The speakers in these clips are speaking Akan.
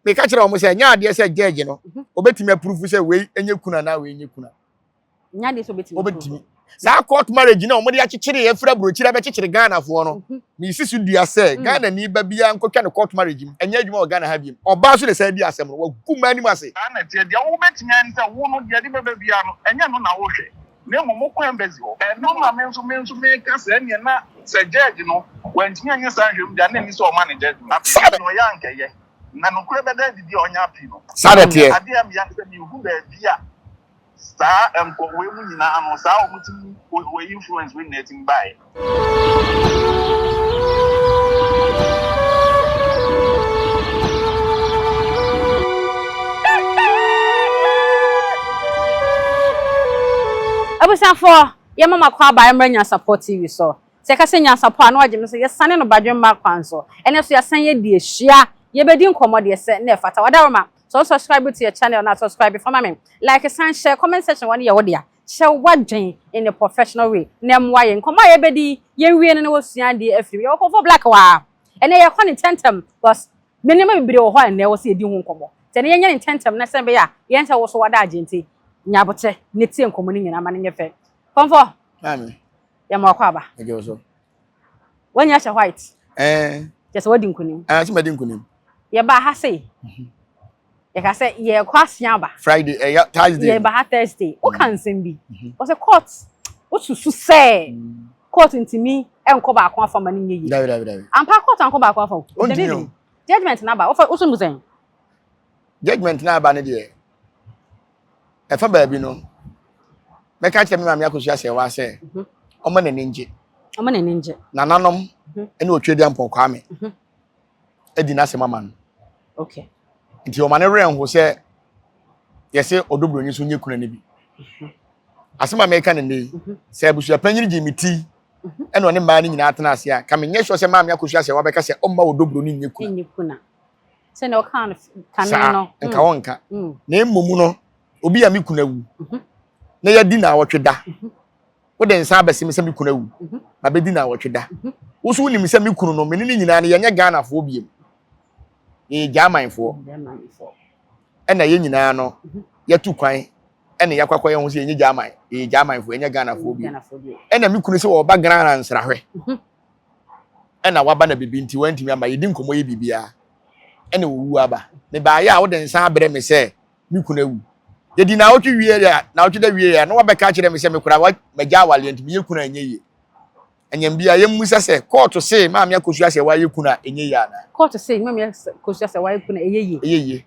Meka kyerɛ wɔn sɛ ɛnyɛ adeɛ sɛ judge no obetumi approve sɛ wei enye kunu anaa wei nye kunu. Nyɛ adeɛ sɛ obetumi. Obetumi. Saa court marriage na wɔde akyekyere yɛ fira burokyire abɛkyekyere Ghanafoɔ no. Mesi so dua sɛ Ghana ni ba biara nkotwa ne court marriage mu. Ɛnyɛ adwuma wɔ Ghana ha biem. Ɔbaa so na ɛsɛ di asɛm no. Wagu mmaa anim ase. Saa na ɛteɛ. Deɛ wobɛtumi ayɛ ne sɛ wo no, deɛ ɛde bɛba biara no, ɛnyɛ ɛno na wohwɛ, na mmom wokɔ embassy hɔ. Ɛno na me nso me nso meka sɛ ɛnneɛ na sɛ judge no wantumi anyɛ saa nhwɛmu deɛ a, na ɛnni sɛ ɔma no judgement. Appeal no ɔyɛ a anka ɛyɛ, na nokorɛ bɛda adi deɛ ɔnyɛ appeal no. Saa na ɛteɛ. Adeɛ a meyɛ ne sɛ menhu baabi a saa nkɔ wei mu nyinaa no, saa wɔtumi wei influence wei nyinaa tumi baeɛ. Abusuafoɔ, yɛma mo akɔ aba mmra Nyansapɔ TV so. Sɛ yɛka sɛ Nyansapɔ a, na wagye me sɛ yɛsane no badwemma kwan so. Ɛnnɛ nso yɛasan yɛadi ahyia, yɛbɛdi nkɔmmɔ deɛ sɛ na ɛfata. Wadaroma, sɛ wo subscribe to yɛ channel no a, subscribe fa ma me. Like san hyɛ comment section hɔ no yɛ wo dea. Kyerɛ w'adwen in a professional way na ɛmmoa yɛn. Nkɔmmɔ a yɛbɛdi yi, yɛnwie no na wɔsua adeɛ afiri mu. Yɛwɔ Kɔmfo Black wɔ ha. Ɛnnɛ yɛkɔ no ntɛmntɛm because me nneɛma bebree wɔ hɔ a ɛnnɛ ɛwɔ sɛ yɛdi ho nkɔmmɔ. Nti ɛnnɛ yɛnyɛ no ntɛmntɛm na sɛn bɛyɛ a yɛn sɛ wo so wada agye nti nya aboterɛ na tie nkɔmmɔ no nyinaa ma no nyɛ fɛ. Kɔmfo, Maame. yɛma wakɔ aba. Ɛgye wo so. W'ani ahyɛ white. Ɛɛ. Kyerɛ sɛ wadi nkonim. Ɛɛ, sɛ madi nkonim. Yɛbaa ha sei. Yɛka sɛ yɛrekɔ asua aba. Friday, ɛyɛ Thursday. Yɛba ha Thursday. Woka nsɛm bi. Wɔsɛ court, wosusu sɛ court ntumi nkɔ baako afa ma no nyɛ yie. Dabi, dabi, dabi. Ampa court ankɔ baako afa o. Ontumi o. Judgement n'aba. Wofa wosu mu sɛn? Judgement n'aba ne deɛ, ɛfa baabi no, mɛka kyerɛ me maame Akosua Sɛwa sɛ ɔma n'ani ngye. Ɔma n'ani ngye. Nananom ne Otwedeampɔn Kwame adi n'asɛm ama no. Okay. Nti ɔma ne werɛ nho sɛ yɛsɛ ɔdɔ buroni so nyɛ kuna no bi. Asɛm a mɛka ne nnɛ yi, sɛ abusua panyin gye me ti ɛna ɔne mmaa no nyinaa tena ase a, ka menyɛ sure sɛ maame Akosua Sɛwa bɛka sɛ ɔmma ɔdɔ buroni nyɛ kuna. Nyɛ kuna. Sɛnea ɔka no kane Saa no. nka ɔnka. Na mmom no, obi a me kunu awu na yɛadi naawɔtwe da, wode nsa abɛse me sɛ me kunu awu, ma bɛdi naawɔtwe da. Wo so wonim sɛ me kunu no, me ne ne nyinaa no yɛnyɛ Ghanafoɔ biem. Yɛyɛ Germanfoɔ. Ɛna yɛn nyinaa no, yɛtu kwan ɛna yɛakɔ akɔyɛ ho sɛ yɛnyɛ German, yɛyɛ Germanfoɔ, yɛnyɛ Ghanafoɔ biem. Ɛna me kunu sɛ ɔba Ghana nsrahwɛ. Ɛna waba na biribi nti wantumi ama yɛdi nkɔmmɔ yɛ biribiara. Ɛna owu aba. Mebaayɛ a wode nsa abrɛ me sɛ me kunu awu. Yɛdi naawɔtwe wie a, naawɔtwe da wie a, na wabɛka akyerɛ me sɛ me koraa magya awaleɛ nti meyɛ kunu a ɛnyɛ yie. Ɛnyɛm bia yɛmmusa sɛ kɔɔto se maame Akosua sɛ wayɛ kunu a ɛnyɛ yie anaa? Kɔɔto se maame Akosua sɛ wayɛ kunu a ɛyɛ yie. Ɛyɛ yie.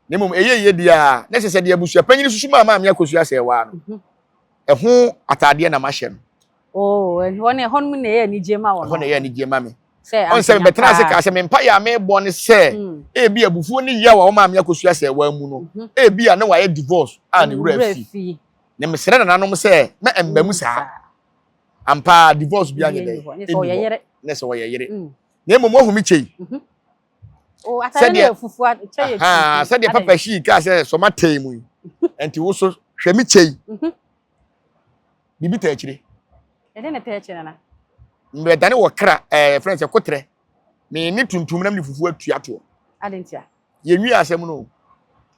Na mmom ɛyɛ yie deɛ a, na ɛsɛ sɛ deɛ abusua panyin susu maa maame Akosua sɛ waa no, ɛho ataadeɛ na mahyɛ no. Oh, ɛhɔ no ɛhɔ no mu na ɛyɛ anigye ma wɔn. Ɛhɔ na ɛyɛ anigye ma me. Sɛ Ɔn sɛ mebɛtena ase kaa sɛ me mpaeɛ a mebɔ ne sɛ ebi abufuo ne yaw a wɔmaa me Akosua sɛ waa mu no, ebi a na wayɛ divorce a ne werɛ afi. Na mesrɛ nananom sɛ na ɛmma mu saa. Ampa divorce bi anyɛ dɛ. Ɛnni hɔ. Ne sɛ ɔyɛ yere. Na mmom wahu me kyei. Sɛdeɛ sɛdeɛ papa hyii kaa sɛ sɔma tɛn mu yi. Nti wo so hwɛ me kyei. Biribi taa akyire. Ɛde ne taa akyire nana. Mbɛdane wɔ kra ɛɛ fɛn sɛ kotrɛ. Me ne tuntum nam ne fufuo atua toɔ. Ade ntia. Yɛnwie asɛm no.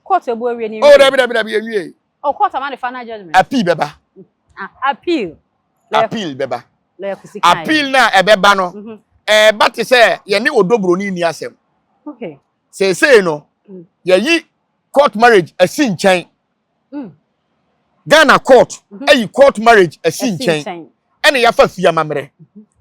Court ebu awie ne. Oh dabi dabi dabi yɛnwie. Oh court ama ne final judgment. Appeal bɛba. Ah, appeal. Appeal bɛba. Appeal na ɛbɛba no. Ɛba te sɛ yɛne odobroni ni asɛm. Okay. Seesei no yɛyi court marriage asi nkyɛn. Ghana court ayi court marriage asi nkyɛn ɛna yɛafa fie amammerɛ.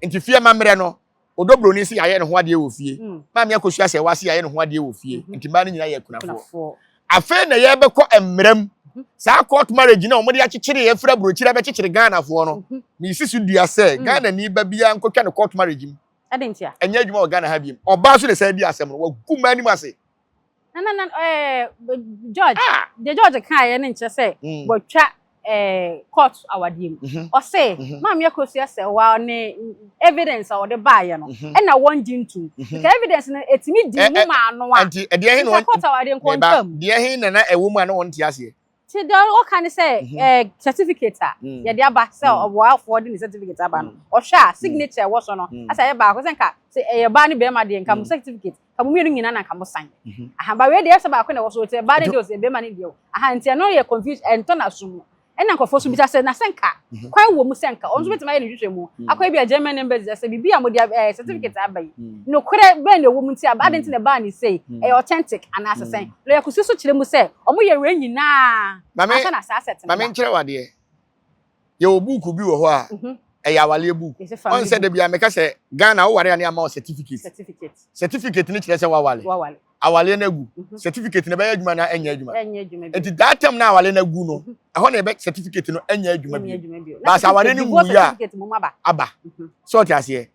Nti fie amammerɛ no odobroni sɛ yɛayɛ ne ho adeɛ wɔ fie. Maame Akosua sɛ wase yɛayɛ ne ho adeɛ wɔ fie. Nti mmaa no nyinaa yɛ akunafoɔ. Afei na yɛbɛkɔ mmerɛ mu. Saa court marriage na wɔde akyekyere yɛfiri aburokyire abɛkyekyere Ghanafoɔ no. Mesi so dua sɛ Ghana ni ba biara nkotwa ne court marriage mu. Ɛnyɛ adwuma wɔ Ghana ha biem. Ɔbaa so na ɛsɛ di asɛm no. Wagu mmaa anim ase. Na na na George, deɛ George kaeɛ no nkyerɛ sɛ wɔatwa court awadeɛ mu. Ɔse maame Akosua sɛ wa ne evidence a ɔde baeɛ no ɛna wɔn gye ntum. Nka evidence no etumi di mu maa no a. Nti ɛdeɛ he na wɔn court awadeɛ nko ntwam. Deɛ he na na ɛwɔ mu a na wɔn te aseɛ. Ti deɛ ɔka ne sɛ certificate a yɛde aba sɛ ɔboafoɔ de ne certificate aba no ɔhwɛ a signature ɛwɔ so no asɛ ɛyɛ baako sɛ nka sɛ ɛyɛ baa ne bɛrima deɛ nka mo certificate Ka mo mmienu nyinaa na nka mo sign. Aha, ba wei deɛ ɛsɛ baako na ɛwɔ so, sɛ baa ne deɛ o, sɛ bɛrima ne deɛ o. Aha, nti ɛno yɛ confuse, ɛntɔ n'aso mu. Ɛna nkurɔfoɔ nso bisa sɛ, na sɛ nka kwan wɔ mu sɛ nka ɔno nso bɛtumi ayɛ ne nhwehwɛmu akɔ ebi a German embassy sɛ biribi a mode certificate aba yi, nokorɛ bɛn na ɛwɔ mu nti aba, adɛn nti na ɛbaa ne sei, ɛyɛ authentic anaasɛ sɛn? Lawyer Kusi nso kyerɛ mu sɛ wɔyɛ wei nyinaa ansa na saa cert no ba. Maame nkyerɛ wo adeɛ, yɛwɔ buuku bi wɔ hɔ a ɛyɛ awaleɛ buuku. Ɔn sɛ da biara meka sɛ Ghana woware a ne ama wo certificate. Certificate no kyerɛ sɛ woawale. Awaleɛ no agu. Certificate no ɛbɛyɛ adwuma na ɛnyɛ adwuma. Nti that time na awaleɛ no agu no, ɛhɔ na ɛbɛ certificate no ɛnyɛ adwuma bio. Baasa awaleɛ no nwuiɛ a aba. Sɛ ɔte aseɛ.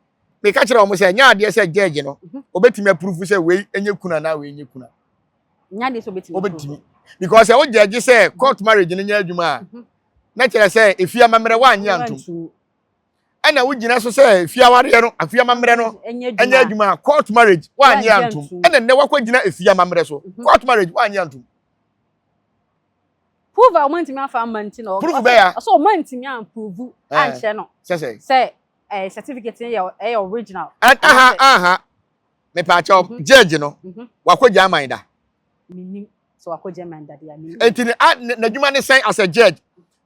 Meka kyerɛ wɔn sɛ ɛnyɛ adeɛ sɛ judge no obetumi approve sɛ wei ɛnyɛ kunu anaa wei nyɛ kunu. Obetumi. Because sɛ wo judge sɛ court marriage no nyɛ adwuma a, na kyerɛ sɛ efie amammerɛ woannye antom. Ɛna wogyina so sɛ efie awareɛ no, efie amammerɛ no ɛnyɛ adwuma a court marriage woannye antom. Ɛna nnɛ woakɔgyina efie amammerɛ so. Court marriage woannye antom. Prove a wɔantumi amfa amma nti na Prove bɛyɛ a. Ɔsɛ wɔantumi amprove ankyerɛ no. Sɛ sɛ. Sɛ ɛɛ certificate no yɛ ɛyɛ original. Aha aha. Mepaakyɛw judge no wakɔ German da. Menim. So wakɔ German dade a menim. Enti ne a n'adwuma ne sɛn as a judge?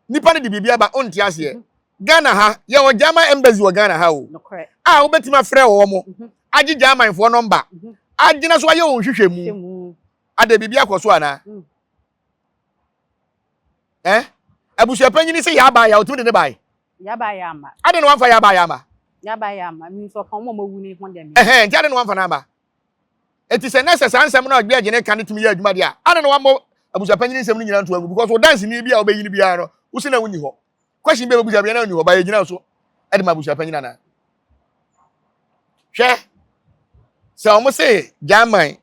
Nipa no de biribi aba ɔnte aseɛ. Mhm. Ghana ha yɛwɔ German embassy wɔ Ghana ha o. Nokorɛ. A wobɛtumi afrɛ wɔn mo Mhm. agye Germanfoɔ nɔmba Mhm. agyina so ayɛ wɔn nhwehwɛmu. Hwɛ mu. Ada biribi akɔ so anaa? Eh? Abusuapanyini sɛ yɛaba yɛ a ɔtumi de ne bae. Yaba yɛ ama. Adɛn na wamfa yɛaba yɛ ama? Yaba yɛ ama. Mi nso ɔka wɔn a wɔawu ne ho deɛ mi. Ɛhɛn, nti adɛn na wamfa no ama? Enti sɛ na sɛ saa nsɛm no a judge no ka no tumi yɛ adwuma deɛ a, adɛn na wammɔ abusuapanyin nsɛm no nyinaa nto agu? Because wo danseni bi a wobɛyi no biara no, wo se na wonni hɔ. Question bi a wobɛbusa biara na wonni hɔ, ba yɛgyina so de ma abusuapanyin anaa? Hwɛ, sɛ wɔn se German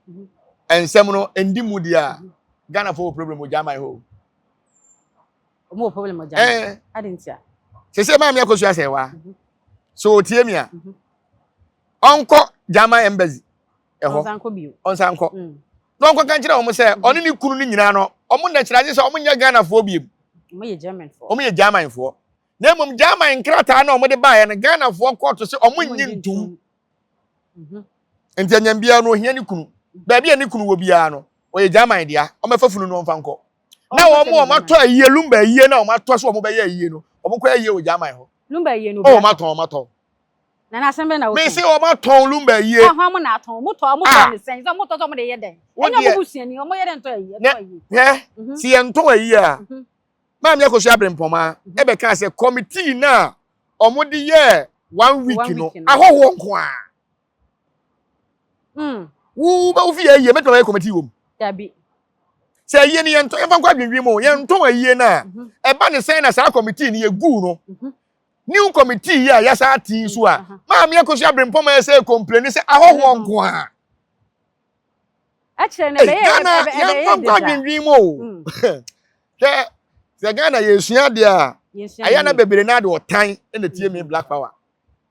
nsɛm no ndi mu deɛ a, Ghanafoɔ wɔ problem wɔ German hɔ o. Wɔn wɔ problem wɔ German. Eh. Adi ntia. Sese maame akosua sɛ wa. So otie mi a. Ɔnkɔ German embassy ɛhɔ. Ɔnsan bio. Ɔnsan kɔ. Na ɔnkɔ ka nkyerɛ wɔn sɛ ɔne ne kunu no nyinaa no wɔn na kyerɛ ase sɛ wɔn nyɛ Ghanafoɔ biem. Wɔn yɛ Germanfoɔ. Wɔn yɛ Germanfoɔ. Na mmom German nkrataa na wɔn de baeɛ no Ghanafoɔ kɔɔto sɛ wɔn nyi ntum. Nti anyam biara no ohia ne kunu. Baabi a ne kunu wɔ biara no ɔyɛ German dea. Wɔmɛfa funu no ɔmfa nkɔ. Na wɔn a wɔn atɔ ayie lumba ayie na wɔn atɔ so wɔn bɛyɛ ayie no wɔn kɔ ayie wɔ German hɔ. Lumba ayie no. Oh wɔn atɔn wɔn atɔn. Nana asɛm bɛn na woka? Mese wɔn atɔn lumba ayie. Ah hwan mo na atɔn? Wɔn tɔ wɔn tɔ ne sɛn? Sɛ wɔn tɔ sɛ wɔn de yɛ dɛn? Ɛnyɛ wɔn busuani wɔn yɛ dɛn tɔ ayie? Nɛ hwɛ si yɛn tɔn ayie a maame akosua abirempɔmaa ɛbɛka sɛ kɔmitii na wɔn de yɛ one week no ahɔhoɔ nko ara. Wo bɛ wo fi yɛ ayie mɛtuma bɛyɛ kɔmitii wɔ mu. Dabi. Sɛ ayie no yɛn tɔ yɛn fa nkɔ adwendwen mu yɛn tɔn ayie no a ɛba ne sɛn na saa kɔmitii no yɛ guu no. New committee yi a yɛsa ate yi so a maame akosua abrempɔm a ɛsɛ complain sɛ ahɔhoɔ nko a. Ɛkyerɛ no ɛbɛyɛ Ghana yɛmfa nkɔ adwendwen mu o. Hwɛ sɛ Ghana yɛsua adeɛ a ɛyɛ na bebree na de ɔtan na tie me black power.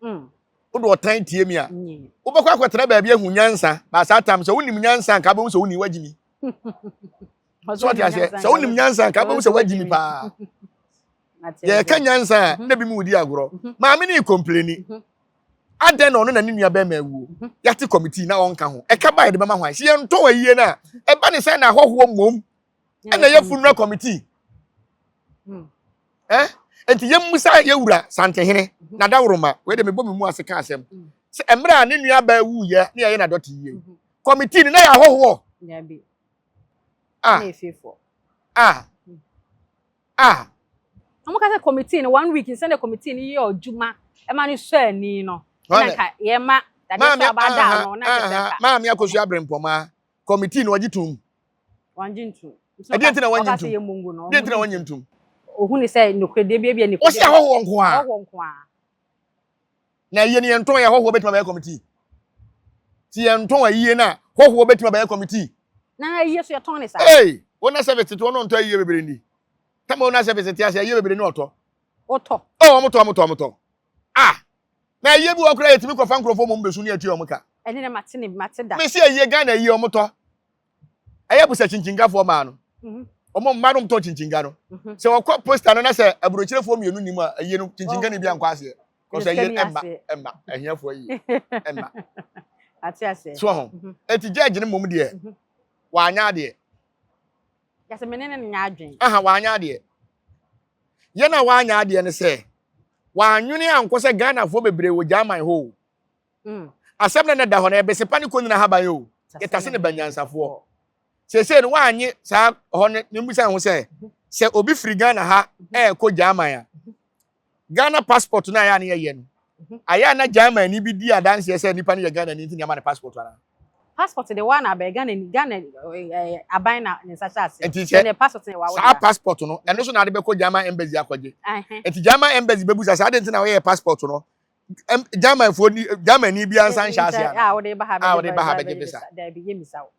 Wode ɔtan tie me a wobɛkɔ akɔtena baabi ahu nyansa ba saa tam sɛ wonim nyansa nka bɛhu sɛ woni wagyi mi. So ɔte aseɛ sɛ wonim nyansa nka bɛhu sɛ wagyi mi paa. Yɛka nyansa a mhm. na bi mu di agorɔ. Mhm. Maame ne kompleni. Mhm. Adɛn na ɔno na ne nua bɛrima awuo. Yɛate kɔmitii na ɔnka ho. Ɛka ba yɛde bɛma hwan? Sɛ yɛntɔn ayie no a, ɛba ne sɛ na ahɔhoɔ mmom ɛna ɛyɛ funeral committee. Hmm. Eh? Nti yɛmmusa yɛwura Santehene na dawuroma wei de mebɔ me mu ase ka asɛm. Hmm. Sɛ mmerɛ a ne nua baa wuiɛ ne yɛyɛ n'adɔte yie. Kɔmitii no na yɛ ahɔhoɔ. Ah. Ah. Ah. Wɔn ka sɛ committee no one week nsɛn committee no yɛ ɔdwuma ɛma no sɔ ani no. Ɛna nka yɛ ma dadeɛ sɛ ɔba da ano na kyerɛ sɛ nka. Maame Akosua Abrempɔmaa committee no ɔgye tom. Wangye ntum. Ɛdeɛ nti na wangye ntum? Deɛ nti na wangye ntum? Ohun ni sɛ nokorɛdeɛ bi ebia ne. Wɔsi ahɔhoɔ nko ara. Ahɔhoɔ nko ara. Na ayie no yɛntɔn yɛ ahɔhoɔ bɛtumi abɛyɛ committee. Ti yɛntɔn ayie no a hɔhoɔ bɛtumi abɛyɛ committee. Na ayie so yɛtɔn ne saa. Ee, wɔn na service tete wɔn ntɔ ayie bebree ni. Tama wɔn na service te ase ayie bebree ni ɔtɔ. Ɔtɔ. Oh, wɔn tɔ wɔn tɔ wɔn tɔ. Ah, na ayie bi wɔ koraa yɛtumi kɔfa nkurɔfoɔ mom bɛsu ne atua wɔn ka. Ɛne na mate ne mate da. Mesi ayie Ghana ayie wɔn tɔ. Ɛyɛ busa kyinkyinkgafoɔ maa no. Mhm. Wɔn mma no tɔ kyinkyinnga no. Mhm. Sɛ wɔkɔ posta no na sɛ aburokyerefoɔ mmienu nim a ayie no kyinkyinnga no bi ankɔ aseɛ. Kɔsɛ ayie ɛmma ɛmma ahiafoɔ ayie ɛmma. Ate aseɛ. So ho. Eti judge no mmom deɛ wanyɛ adeɛ. Yɛsɛ me ne ne nyɛ adwene. Aha, wanyɛ adeɛ. Yɛn a wanyɛ adeɛ ne sɛ wannwene ankɔ sɛ Ghanafoɔ bebree wɔ German hɔ o. Asɛm na na da hɔ no, ɛbɛsepa ne kɔnyina haban o. Yɛtase ne ba nyansafoɔ. Seesei no wannye saa hɔ no, ne mmisa ho sɛ, sɛ obi firi Ghana ha ɛrekɔ German a, Ghana passport no a ɛyɛ a ne yɛyɛ no, ayɛ a na German ni bi di adanseɛ sɛ nipa no yɛ Ghana ni nti ne ama ne passport anaa? Passport de wa na abɛyɛ Ghana ni Ghana ɛɛ aban na ne nsa hyɛ ase. Nti sɛ ne passport ne wa saa passport no, ɛno so na ade bɛkɔ German embassy akɔgye. Nti German embassy bɛbusa sɛ ade nti na wɔyɛ passport no, German foɔ ni, German ni bi ansa nhyɛ ase ana? A wɔde ba ha A wɔde ba ha bɛgye visa. Daabi, yɛ misa wo.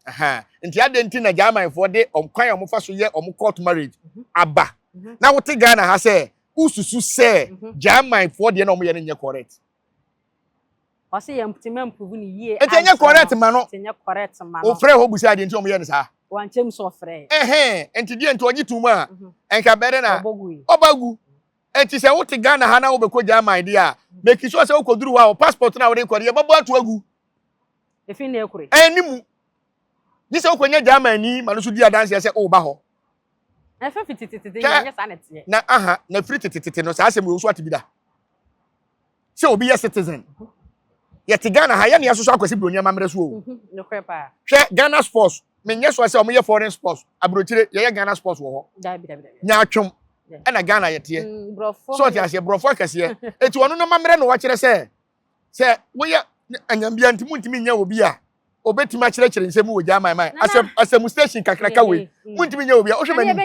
Nti ade nti na German foɔ de kwan a wɔfa so yɛ wɔn court marriage aba. Na wote Ghana ha sɛ wosusu sɛ German foɔ deɛ na wɔyɛ no nyɛ correct. Ɔsɛ yɛn ntoma mpuvu ne yie. Nti ɛnyɛ correct ma no. Nti ɛnyɛ correct ma no. Ofrɛ hɔ busa adeɛ nti wɔn yɛ no saa. Wankyɛm so ɔfrɛ. Ɛhɛn, nti deɛ nti ɔgye tum a, nka bɛrɛ na ɔbɔ gu yi. Ɔba gu. Nti sɛ wote Ghana ha na wobɛkɔ German deɛ a, make sure sɛ wokɔduru hɔ a, wo passport no a wode kɔ no, yɛbɛbɔ ato agu. Efi na ekure. Ɛni mu. Gye sɛ wokɔnya German ni ma no so di adanseɛ sɛ woba hɔ. Ɛfɛ fi tetetete nyɛ saa na ɛteɛ. Na aha, na firi tetetete no saa asɛm wei wo so ate bi da? Sɛ obi yɛ citizen. Yɛte Ghana ha, yɛne yɛsoso akwasi buroni amammerɛ so o. Nokorɛ paa. Hwɛ Ghana sports, menyɛ so sɛ wɔyɛ foreign sports, aburokyire yɛyɛ Ghana sports wɔ hɔ. Dabi dabi dabi. Nyaatwom ɛna Ghana yɛteɛ. So ɔte aseɛ, borɔfo akɛseɛ. Eti ɔno no amammerɛ na wakyerɛ sɛ sɛ woyɛ anyambia nti muntumi nyɛ obi a obetumi akyerɛkyerɛ nsɛm wɔ German man asɛm asɛm station kakraka wei muntumi nyɛ obi a wohwɛ m'anim.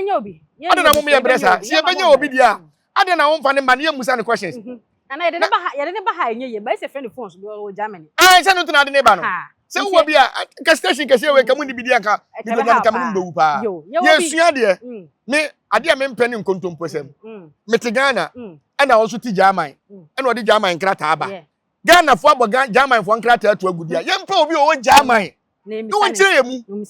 Ade na mo yɛ brɛ saa. Sɛ yɛbɛnya obi deɛ a, ade na womfa ne ma ne yɛmmusa ne questions. Nana yɛde ne ba ha, yɛde ne ba ha ɛnyɛ yie, bɛyɛ sɛ fɛ ne phone so bi wɔ Germany. Ah, sɛ no ntina ade ne ba no. Sɛ wowɔ bi a, nka station kɛseɛ wei nka mu ne bi di anka mekɔnya nka me ne mbɛwu paa. Yɛsua deɛ, me adeɛ a mempɛ ne nkontomposɛm. Mete Ghana, ɛna wɔn nso te German, ɛna ɔde German nkrataa ba. Ghanafoɔ abɔ Germanfoɔ nkrataa ato agu deɛ, yɛmpɛ obi a ɔwɔ German na wɔnkyerɛ yɛn mu.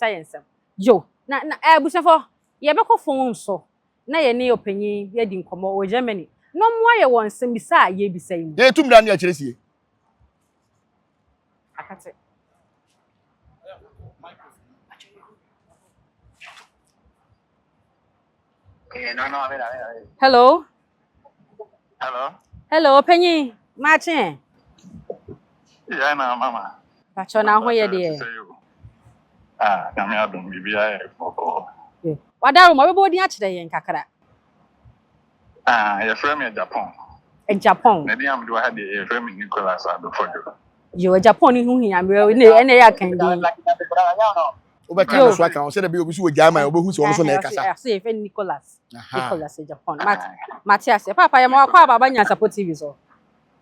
Yo, na na abusuafoɔ yɛbɛkɔ phone so na yɛne ɔpanyin yɛadi nkɔmmɔ wɔ Germany na ɔmmoa yɛ wɔ nsɛmmisa a yɛrebisa yi mu. Yɛtu mmara ne akyerɛ sie. Akate. Hello. Hello. Hello, ɔpanyin. Maakye. Yeah, na mama. Pacho na ho yɛ deɛ. Ah, nyame adom biribiara yɛ bɔkɔɔ. Wadaro ma wobɛbɔ din akyerɛ yɛn kakra. Ah, yɛfrɛ me Japan. Japan. Na din a mede wɔ ha deɛ yɛfrɛ me Nicholas Adofodwo. Yo, Japan ni ho hia mmerɛ ne ɛna ɛyɛ akan din. Wobɛka no so aka ho sɛ dabi obi so wɔ German wobɛhu sɛ ɔno so na ɛkasa. Ɔsɛ yɛfrɛ Nicholas. Nicholas Japan. Mate ase. Papa yɛ ma wakɔ aba aba Nyansapɔ TV so.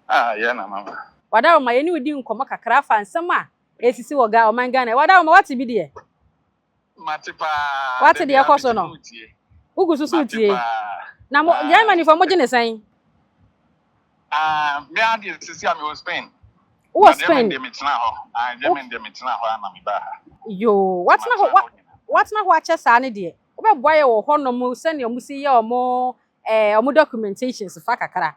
Ah, yɛ na mama. Wadaro ma yɛne wodi nkɔmmɔ kakra afa nsɛm a esisi wɔ Ga ɔman Ghana. Wadaro ma wate bi deɛ. Mate paa. Wate deɛ ɛkɔ so no. Wogu so so tie. Na mo Germany fo mo gye ne sɛn? Ah, me adeɛ sisi a me wɔ Spain. Wɔ Spain. Germany deɛ metena hɔ. Ah, Germany deɛ metena hɔ ana me ba ha. Yo, watena hɔ watena hɔ akyɛ saa ne deɛ. Wobɛboa yɛ wɔ hɔnom sɛnea ɔmo si yɛ ɔmo ɔmo documentations fa kakra.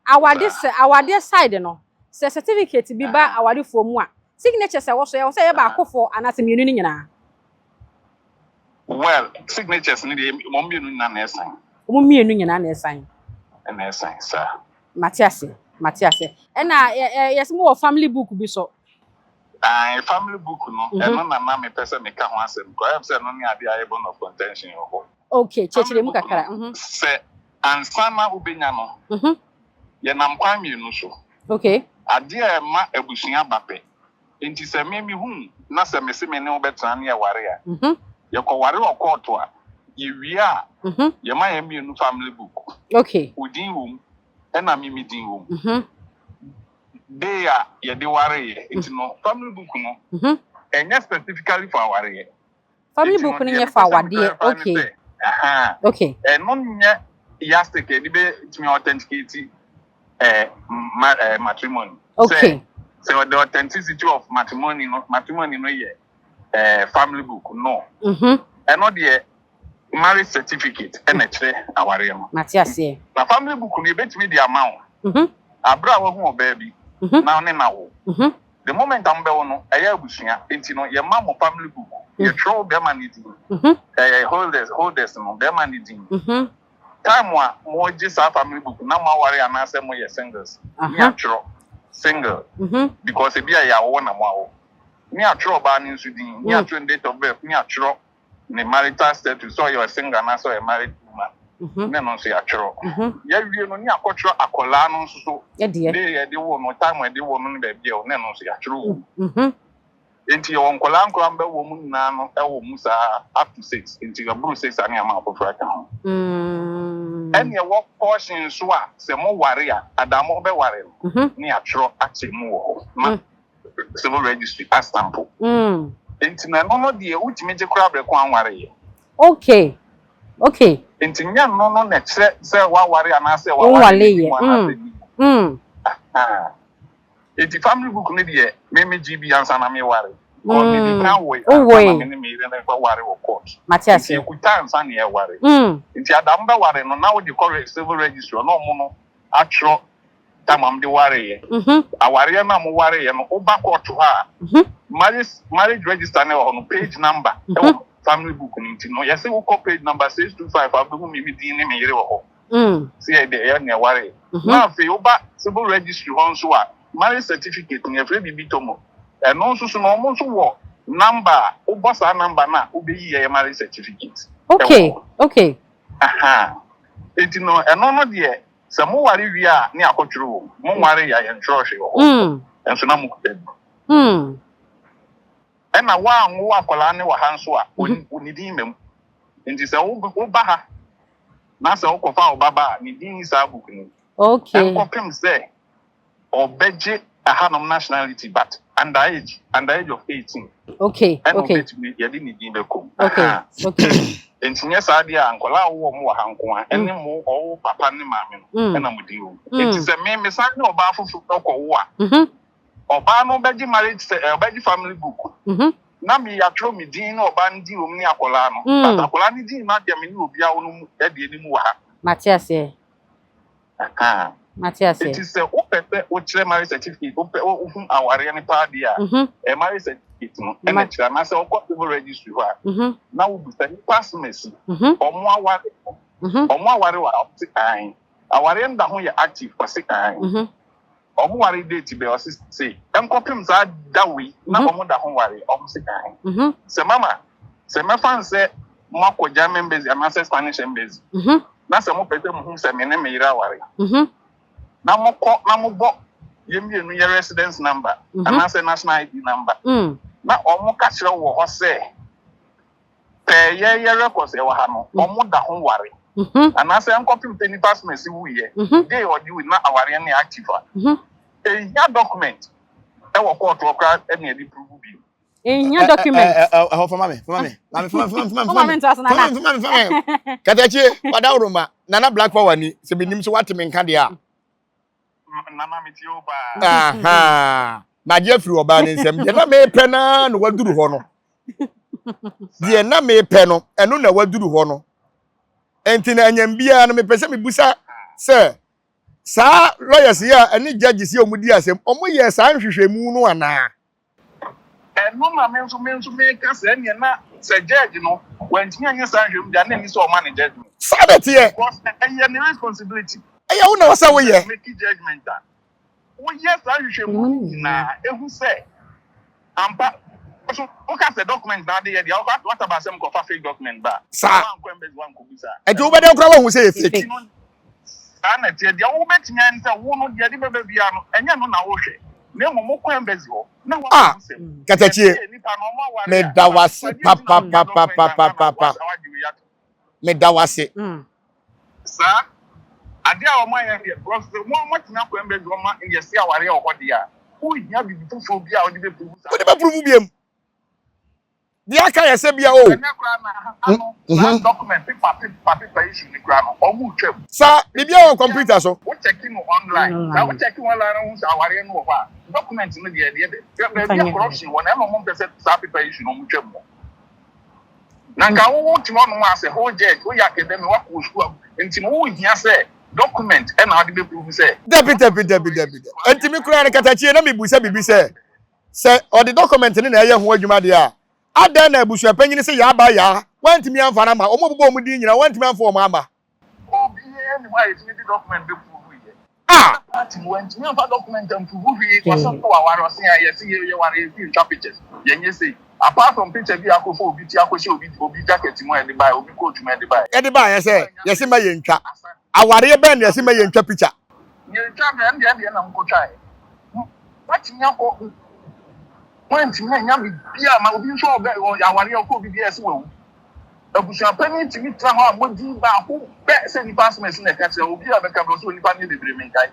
Awade sɛ awadeɛ side no, sɛ certificate bi ba awadefoɔ mu a, signature sɛ wɔ so yɛ wɔ sɛ yɛ baakofoɔ anaasɛ mmienu no nyinaa. Well, signatures ni deɛ wɔn mmienu nyinaa na ɛsan. Wɔn mmienu nyinaa na ɛsan. Ɛna ɛsan saa. Mate ase, mate ase. Ɛna yɛ yɛ yɛsɛ mo wɔ family book bi so. Ah, family book no, ɛno na na mepɛ sɛ meka ho asɛm. Kɔ ɛyɛ sɛ ɛno ne adeɛ a ɛyɛ bone of contention wɔ hɔ. Okay, kyerɛkyerɛ mu kakra. Sɛ ansa na wobɛnya no, yɛnam kwan mmienu so. Adeɛ a ɛma abusua ba pɛ. Nti sɛ me mehu na sɛ mese me ne wo bɛtena ne yɛware a, yɛkɔware wɔ kɔɔto a, yɛwie a, yɛma yɛn mmienu family book. Wo din wɔ mu, ɛna me me din wɔ mu. Day a yɛde wareeɛ, nti no family book no, ɛnyɛ specifically for awareɛ. Family book no nyɛ for awadeɛ. Ɛno nyɛ yardstick yɛde bɛtumi authenticate matrimony. Sɛ the authenticity of matrimony no yɛ family book no. Ɛno deɛ marriage certificate ɛna ɛkyerɛ awareɛ no. Mate aseɛ. Na family book no yɛbɛtumi de ama wo. Abere a wahu ɔbaa bi na ɔne na wo. The moment a mobɛwo no, ɛyɛ abusua, enti no yɛma mo family book, yɛtwerɛ wo bɛrima no din, ɛyɛ holders, holders no, bɛrima no din. Time a mogye saa family book na moaware anaasɛ moyɛ singles, ne yɛatwerɛ single, because ebi a ɛyɛ awoɔ na moawo. Ne yɛatwerɛ ɔbaa no nso din, ne yɛatwerɛ ne date of birth, ne yɛatwerɛ ne marital status, sɛ ɔyɛ single anaasɛ ɔyɛ married woman, ne no nso yɛatwerɛ. Yɛawie no, ne yɛakɔtwerɛ akwadaa no nso so, de yɛde wo no, time a yɛde wo no ne baabi a ne no nso yɛatwerɛ wɔ mu. Nti yɛwɔ nkwadaa nkwadaa mbɛwɔ mu nyinaa no ɛwɔ mu saa up to six. Nti yɛboro six a ne ama afoforɔ aka ho. Ɛne ɛwɔ portion nso a sɛ moware a, adamɔ bɛware no, ne yɛatwerɛ akyɛ mu wɔ hɔ ma civil registry astamp. Nti na ɛno no deɛ, wotumi gye koraa berɛ ko anwareyɛ. Nti nyɛ no no na ɛkyerɛ sɛ woaware anaasɛ Wonware waware yɛ. mu anaasɛ bi. Nti family book no deɛ, me gye bi ansa na meware. Because medi kan woe ansa na me ne me yere no bɛware wɔ court. Mate Nti ase. ekuta ansa na yɛware. Nti adam bɛware no na wode kɔ civil registry na ɔmo no atwerɛ time a mode wareyɛ. Awareɛ no a mowareyɛ no, woba court hɔ a, marriage register no wɔ hɔ no, page number ɛwɔ family book no. Nti no yɛsɛ wokɔ page number 625 a, wobɛhu me din ne me yere wɔ hɔ. Sɛ yɛde ɛyɛ nea ɛware. Na afei woba civil registry hɔ nso a, marriage certificate no, yɛfrɛ biribi tomo. Ɛno nso so no, ɔmo nso wɔ number a wobɔ saa number no a, wobɛyi yɛyɛ marriage certificate. Ɛwɔ hɔ. Aha. Enti no ɛno no deɛ, sɛ moware wie a, ne akɔtwerɛ wɔ mu. Monware yɛ a, yɛntwerɛ hwee wɔ hɔ. Ɛnso na mokuta bi. Ɛna woanwo akwadaa ne wɔ ha nso a, ne din ma mu. Nti sɛ woba ha na sɛ wokɔfa wo baba a, ne din ni saa book no mu. Ɛnkɔpem sɛ ɔbɛgye ahanom nationality, but under age of 18 ɛna ɔbɛtumi yɛde ne din bɛkɔ mu. Aha. Nti nyɛ saa deɛ a, nkwadaa a wowɔ mo wɔ ha nko a, ɛne mo ɔwo papa ne maame no ɛna mo din wɔ mu. Nti sɛ me mesan ne ɔbaa foforɔ kɔwo a, ɔbaa no bɛgye marriage sɛ ɔbɛgye family book na me yɛatwerɛ me din ne ɔbaa no din wɔ mu ne akwadaa no. But akwadaa no din no adeɛ, me ne obiara wo no mu ɛde anim wɔ ha. Mate aseɛ. Aha. Mate aseɛ. Nti sɛ wopɛ sɛ wokyerɛ marriage certificate, wopɛ wohu awareɛ no paa deɛ a, marriage certificate no ɛna kyerɛ, anaasɛ wokɔ civil registry hɔ a, na wobisa nipa asɛm asi ɔmo aware, ɔmo aware wɔ ha, ɔse ae. Awareɛ no da ho yɛ active, ɔse ae. Ɔmo ware date bɛ, ɔse sei, ɛnkɔpem saa da wei na ɔmo da ho ware, ɔmo se ae. Sɛ mama sɛ mɛfa n sɛ moakɔ German embassy anaasɛ Spanish embassy na sɛ mopɛ sɛ mohu sɛ me ne me yere aware na mokɔ na mobɔ yɛn mmienu yɛ residence number anaasɛ national ID number na ɔmo ka kyerɛ wɔ hɔ sɛ pɛɛ yɛyɛ records ɛwɔ ha no, ɔmo da ho ware anaasɛ nkɔpem sɛ nipa soma si wuyɛ day ɔde wu na awareɛ no yɛ active a, ehia document ɛwɔ court hɔ koraa ɛna yɛde prove bi. Ehia document. Ɛhɔ fama me, fama me, maame, fama, fama, fama. Fama me ntoa so, Nana. Fama me, fama me. Katakyie wadaworo Nana Black Power ni sɛ menim sɛ wate me nka deɛ a. Nana, mi tie o paa. Aha, magye afiri ɔbaa ne nsɛm. Deɛ na mepɛ naa na waduru hɔ no, deɛ na mepɛ no, ɛno na waduru hɔ no. Nti na anyam biara no, mepɛ sɛ mebusa sɛ saa lawyers yi a ɛne judges yi a wɔn di asɛm, wɔn yɛ saa nhwehwɛmu no anaa? Ɛno na me nso meka sɛ ɛneɛ na sɛ judge no wantumi anyɛ saa nhwɛmu deɛ, na ɛni sɛ ɔma ne judgement. Saa na teɛ. Because ɛyɛ ne responsibility. Ɛyɛ wo na wɔsɛ woyɛ. Make judgement a, woyɛ saa nhwehwɛmu no nyinaa ehu sɛ ampa so woka sɛ document na ade yɛ deɛ ɔkɔ wataba asɛm kɔfa fake document ba. Saa. Wankɔ embassy, wankɔ bisa. Ɛnti wobɛdɛn koraa wahu sɛ yɛ fake? Nti no, saa na ɛteɛ. Deɛ wobɛtumi ayɛ ne sɛ wo no deɛ de bɛba biara no, ɛnyɛ no na wohwɛ, na mmom wokɔ embassy hɔ na Ah, woakɔhu sɛ Katakyie, yɛse nipa no ɔmo aware a, meda wase papapapapapa, meda wase. Saa adeɛ a wɔn ayɛ deɛ, because sɛ mo moatumi akɔ embassy hɔ ma yɛse awareɛ wɔ hɔ deɛ a, wohia biribi foforɔ bi a wode bɛprove saa. Wode bɛprove biam deɛ aka yɛ sɛ bia o. Ɛnɛ koraa na ha no, saa document paper paper paper issue ni koraa no, ɔmo twam. Saa biribiara wɔ computer so. Wo check no online saa, wo check online no ho sɛ awareɛ no wɔ hɔ a, document no deɛ dɛ baabi a corruption wɔ no, ɛna ɔmo mpɛ sɛ saa paper issue no ɔmo twam wɔ. Na nka wo te hɔ nom asɛ whole judge, woyɛ academic, wakɔ school, nti no wohia sɛ document ɛna wode bɛprove sɛ Dabi, dabi, dabi, dabi. Nti mi koraa no, Katakyie, na mebusa biribi sɛ Sɛ ɔde document no na ɛyɛ ho adwuma deɛ a, adɛn na abusuapanyin se yaa ba yaa, wantumi amfa no amma? Wɔn a wɔbobɔ wɔn din nyinaa, wantumi amfa wɔn amma. Obiara nni hɔ a yɛtumi de document bɛ prove yɛ. Ah! Party no wantumi amfa document amprove hwee, ɔse waware, ɔse a yɛse yɛware yɛse yɛntwa pictures, yɛnyɛ sei. Apart from picture bi a akɔfa obi ti akɔhyɛ obi obi jacket mu a yɛde baeɛ, obi coat mu a yɛde baeɛ. Yɛde baeɛ sɛ yɛse mma yɛntwa. Awareɛ bɛn na yɛse mma yɛntwa picture? Yɛtwa deɛ ɛndeɛ ɛndeɛ na mokɔtwaeɛ. Moatumi akɔ, moantumi anya biribiara ma obi nso ɔbɛ awareɛ ɔkɔ obi biara yɛse wawu. Abusuapanin tumi tena hɔ a mmɔden baako pɛ sɛ nnipa asɛm a ɛsi na ɛka kyerɛ obi a bɛka bi ɔsɛ onipa no yɛ bebree menkae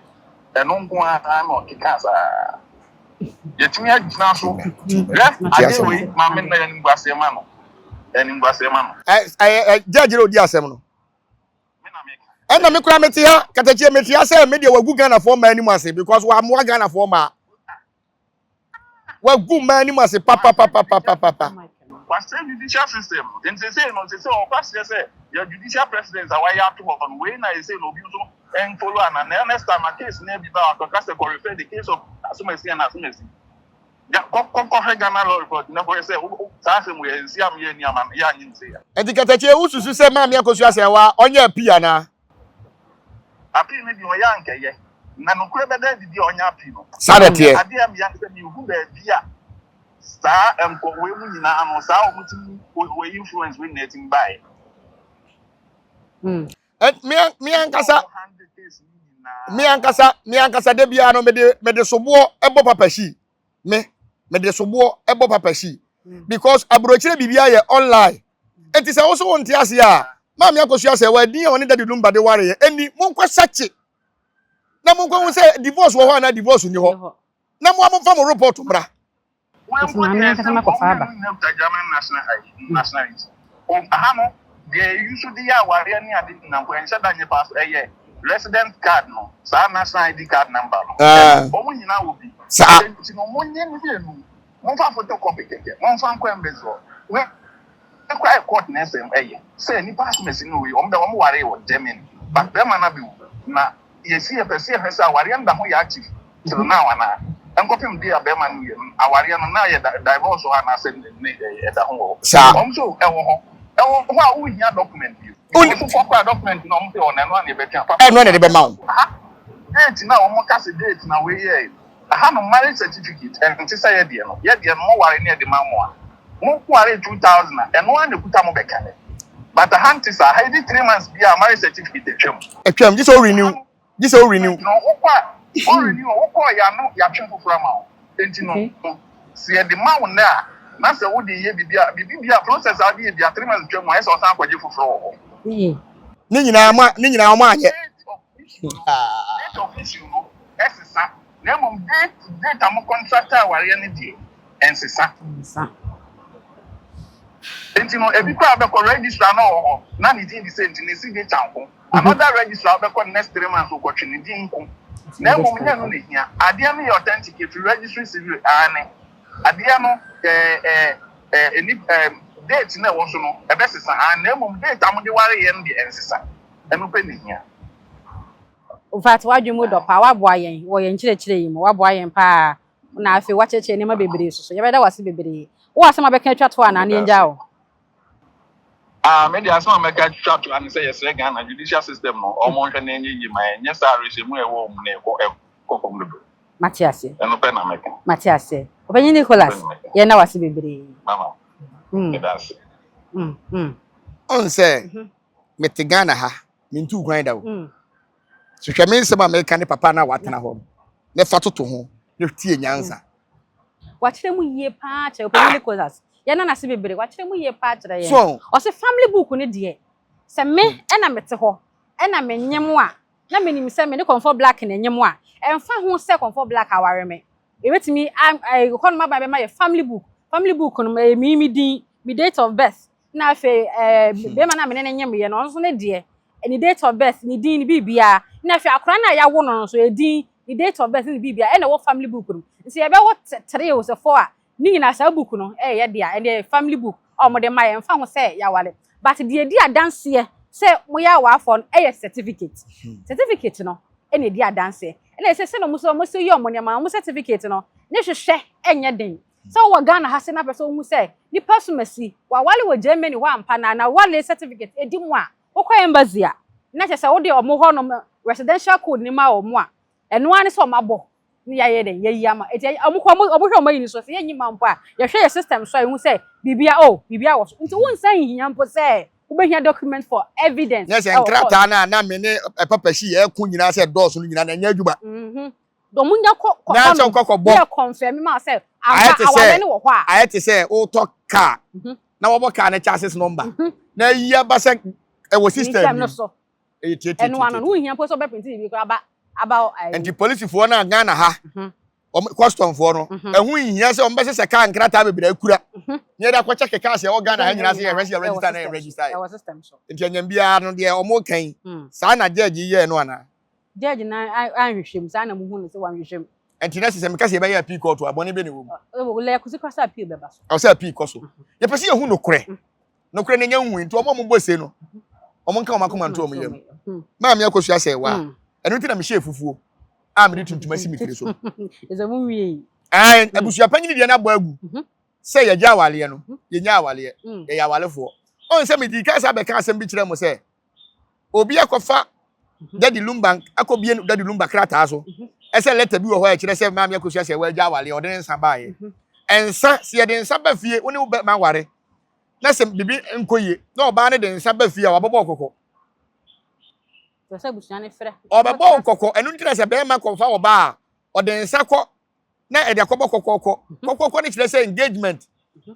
ɛno nko ara na ɔkeka saa yɛtumi agyina so hwɛ adeɛ wei maame no yɛ animguaseɛ ma no animguaseɛ ma no. Ɛ judge na odi asɛm no ɛna me kura mete ha katakyie mete ha sɛ me deɛ wagu Ghanafoɔ mmaa anim ase because wamoa Ghanafoɔ mmaa. Wagu mmaa anim ase papapapapapa. Wasɛe judicial system no. Nti sesei no sesei ɔkɔ aseɛ sɛ yɛ judicial president a wayɛ ato hɔ no wei na sesei no obi nso nfollow ana na next time a case no bi ba a wakɔka sɛ kɔ refer the case of asomasi and asomasi. Ga kɔ kɔ kɔhwɛ Ghana law report na kɔhwɛ sɛ saa asɛm wei ɛnsi a meyɛ ani ama no yɛ anye nse ya. Nti Katakyie wo susu sɛ Maame Akosua Asɛnwa ɔnyɛ appeal anaa? Appeal no deɛ ɔyɛ a anka ɛyɛ. Na nokorɛ bɛda adi deɛ ɔnyɛ appeal no. Saa na ɛteɛ. Adeɛ a meyɛ ne sɛ mehu baabi a saa nkɔ wei mu nyinaa no saa wɔn tumi wei influence wei nyinaa tumi baeɛ. Me me ankasa me ankasa me ankasa da biara no mede mede soboɔ ɛbɔ papa hyi me mede soboɔ ɛbɔ papa hyi because aburokyire biribi ayɛ online eti sɛ woso wo nte ase a maame akosua sɛ wɔadin a ɔne dadi lumba de wareɛ ɛni monkɔ sakye na monkɔ hu sɛ divorce wɔ hɔ anaa divorce ni hɔ na mo a momfa mo report mmra. Nti maame ankasa no akɔfa aba. Aha no deɛ yɛyi so de yɛ awareɛ ne ade nyinaa mpo ɛnhyɛ da nyɛ pass ɛyɛ resident card no saa national ID card number no wɔn nyinaa wɔ bi saa nti no mo nye ne mmienu momfa photocopy kɛkɛ momfa nkɔ embassy hɔ wei kora yɛ court na ɛsɛm ɛyɛ sɛ nipa asomasi no wei wɔn dɛ wɔn ware wɔ Germany but bɛrima no abɛwu na Yɛsi yɛpɛ sɛ yɛhwɛ sɛ awareɛ no da ho yɛ active till now anaa. Ɛnkɔpem day a bɛɛma no wuiɛ no, awareɛ no na yɛ divorce wɔ hɔ anaa sɛ ne ɛda ho wɔ hɔ. Saa. Wɔn so ɛwɔ hɔ. Ɛwɔ hɔ a wonhia document bio. Won. Nti wokɔ koraa document no wɔn sɛ ɔno ɛno ara na yɛbɛtwe apa. Ɛno na yɛde bɛma wo. Aha date no a wɔn ka sɛ date na wei yɛɛe. Aha no marriage certificate ɛnte sɛ yɛ deɛ no. Yɛ deɛ no mo ware ne yɛde ma mo a, mo waree 2000 a, ɛno ara na ɛkuta mo bɛka nnɛ. But aha nte saa, aha ɛdi 3 months biara marriage certificate atwam. Atwam, gye sɛ wo renew, gye sɛ wo renew. No wokɔ a, wo renew a, wokɔ a yɛano yɛatwe foforɔ ama wo. Enti no, sɛ yɛde ma wo nnɛ a, na sɛ wode yɛ biribi a, biribi bi a, process a wode yɛ biara 3 months twam a, ɛyɛ sɛ wɔsan akɔgye foforɔ wɔ hɔ. Ne nyinaa mo, ne nyinaa wɔn anyɛ. Date of issue no, date of issue no ɛsesa, na mmom date, date a mo contract awareɛ no deɛ, ɛnsesa. Ɛnsesa. Nti no, ebi koraa bɛkɔ registrar na ɔwɔ hɔ, na ne din de sɛ nti ne signature nko. Another registrar wobɛkɔ next 3 months wokɔtwe ne din nko. Na mmom nyɛ no na ehia. Adeɛ no yɛ authentic efiri registry civil aane. Adeɛ no ɛɛ ɛɛ ɛɛ eni ɛɛ date na ɛwɔ so no ɛbɛsesa aane na mmom date a mode wareɛ no deɛ ɛnsesa. Ɛno pɛ na ehia. In fact, w'adwene mu dɔ paa, woaboa yɛn wɔ yɛn nkyerɛkyerɛ yi mu, woaboa yɛn paa. Na afei woakyerɛkyerɛ nneɛma bebree so so. Yɛbɛda wo ase bebree. Wowɔ asɛm a bɛka atwa to anaa ne yɛngyaa wo? Ah, me deɛ asɛm a mɛka atwa to ne sɛ yɛsrɛ Ghana judicial system no ɔmo nhwɛ na ɛnyɛ yie ma yɛn nyɛ saa awerɛhyɛmu a ɛwɔ mu no ɛkɔ ɛkɔ fam dodo. Mate aseɛ. Ɛno pɛ na mɛka. Mate aseɛ. Ɔpanyin Nicholas, yɛnna wo ase bebree. Mama, meda ase. Ɔn sɛ mete Ghana ha, mentuu kwan da o. So hwɛ me nsɛm a meka ne papa no a watena hɔ no, na fa toto ho na tie nyansa. Wakyerɛ mu yie paa kyerɛ Ɔpanyin Nicholas. Yɛnna no ase bebree. Wakyerɛ mu yie paa kyerɛ yɛn. So. Ɔse family book no deɛ, sɛ me ɛna mete hɔ ɛna menyem a, na menim sɛ me ne Comfort Black na ɛnyem a, ɛmfa ho sɛ Comfort Black aware me. Yɛbɛtumi a hɔnom aban bɛma yɛ family book. Family book no ɛyɛ me me din, me date of birth, na afei bɛrima no a me ne no nyem yɛ no, ɔno nso ne deɛ, ne date of birth, ne din, ne biribiara. Na afei akwadaa no a yɛawo no no nso, edin, ne date of birth ne biribiara ɛna ɛwɔ family book no. Nti yɛbɛwo three o sɛ four a, ne nyinaa saa book no ɛyɛ dea, ɛno yɛ family book a wɔde ma yɛn, ɛmfa ho sɛ yɛaware. But deɛ ɛdi adanseɛ sɛ moyɛ awarefoɔ no ɛyɛ certificate. Certificate no ɛna ɛdi adanseɛ. Ɛna ɛsɛ sɛ na ɔmo sɛ ɔmo sɛ yɛ ɔmo nneɛma, ɔmo certificate no ne hwehwɛ ɛnyɛ den. Sɛ wowɔ Ghana ha sɛ na pɛ sɛ wohu sɛ nipa somasi wawale wɔ Germany hɔ ampa na na wale certificate edi mu a, wokɔ embassy a, na kyerɛ sɛ wode ɔmo hɔ nom residential code ne ma ɔmo a, ɛno ara ne sɛ ɔmo abɔ ne yɛayɛ dɛn yɛyi ama. Eti ɔmo kɔ ɔmo hwɛ ɔmo ayi ni so sɛ yɛnyi ma mpo a, yɛhwɛ yɛ system so a, ehu sɛ biribia o biribia wɔ so, nti wonsan nhia mpo sɛ wobɛhia document for evidence. Nyɛ sɛ ɛwɔ court. Nkrataa no a na me ne papa si yɛko nyinaa sɛ dɔɔso no nyinaa na ɛnyɛ adwuma. Ɔmo nya kɔ kɔ Na sɛ hɔnom wokɔkɔbɔ yɛ confirm ma sɛ Ayɛ ampa te sɛ aware ne wɔ hɔ a. Ayɛ te sɛ wotɔ car na wɔbɔ car no chassis number na ayi aba sɛ ɛwɔ system system no nim so. Ɛyɛ tietie. Ɛno ano no, wohia mpo sɛ wobɛprint biribi koraa aba aba ayi. Nti polisifoɔ no a Ghana ha, wɔn customfoɔ no, ɛho nhia sɛ wɔn bɛhyehyɛ car nkrataa bebree akura ne yɛde akɔkyɛ keka sɛ ɛwɔ Ghana ha nyinaa sɛ yɛhwɛ sɛ yɛ register na yɛ register yɛ. Ɛwɔ system so. Nti ɛnyɛm biara no deɛ wɔn kan saa na judge yi yɛɛ no anaa? Judge na anhwehwɛ mu saa na muhu no sɛ wanhwehwɛ mu. Nti na sɛ meka sɛ yɛbɛyɛ appeal court a, bɔne bɛ ne wɔ mu? Lɛ kusi kora sɛ appeal bɛba so. Ɛwɔ sɛ appeal kɔ so. Yɛpɛ sɛ yɛhu nokorɛ. Nokorɛ no ɛnyɛ nhu, nti wɔn a wɔbɔ se no, wɔn nka wɔn akoma nto wɔn yam. Maame Akosua sɛ wa ɛno nti na mehyɛ fufuo a mede tuntum asi me tiri so. Ɛsɛ mu wie yi. Ɛn abusua panyin deɛ no abɔ agu sɛ yɛgye awaleɛ no, yɛnya awaleɛ, yɛyɛ awalefoɔ. Ɔn sɛ medi ka sɛ abɛka asɛm bi kyerɛ mo sɛ obi akɔfa Daddy Lumba akɔbie Daddy Lumba krataa so ɛsɛ letter bi wɔ hɔ a ɛkyerɛ sɛ Maame Akosua sɛ wɔagya awaleɛ, ɔde ne nsa baeɛ. Nsa sɛ yɛde nsa ba fie, wo ne wo bɛma ware na sɛ biribi nkɔ yie na ɔbaa no de nsa ba fie a, wabɛbɔ kɔkɔ. Sɛ sɛ abusua no frɛ. Ɔbɛbɔ wo kɔkɔ. Ɛno nti na sɛ bɛrima kɔfa ɔbaa a, ɔde nsa kɔ na ɛde akɔbɔ kɔkɔɔkɔ. Kɔkɔɔkɔ no kyerɛ sɛ engagement.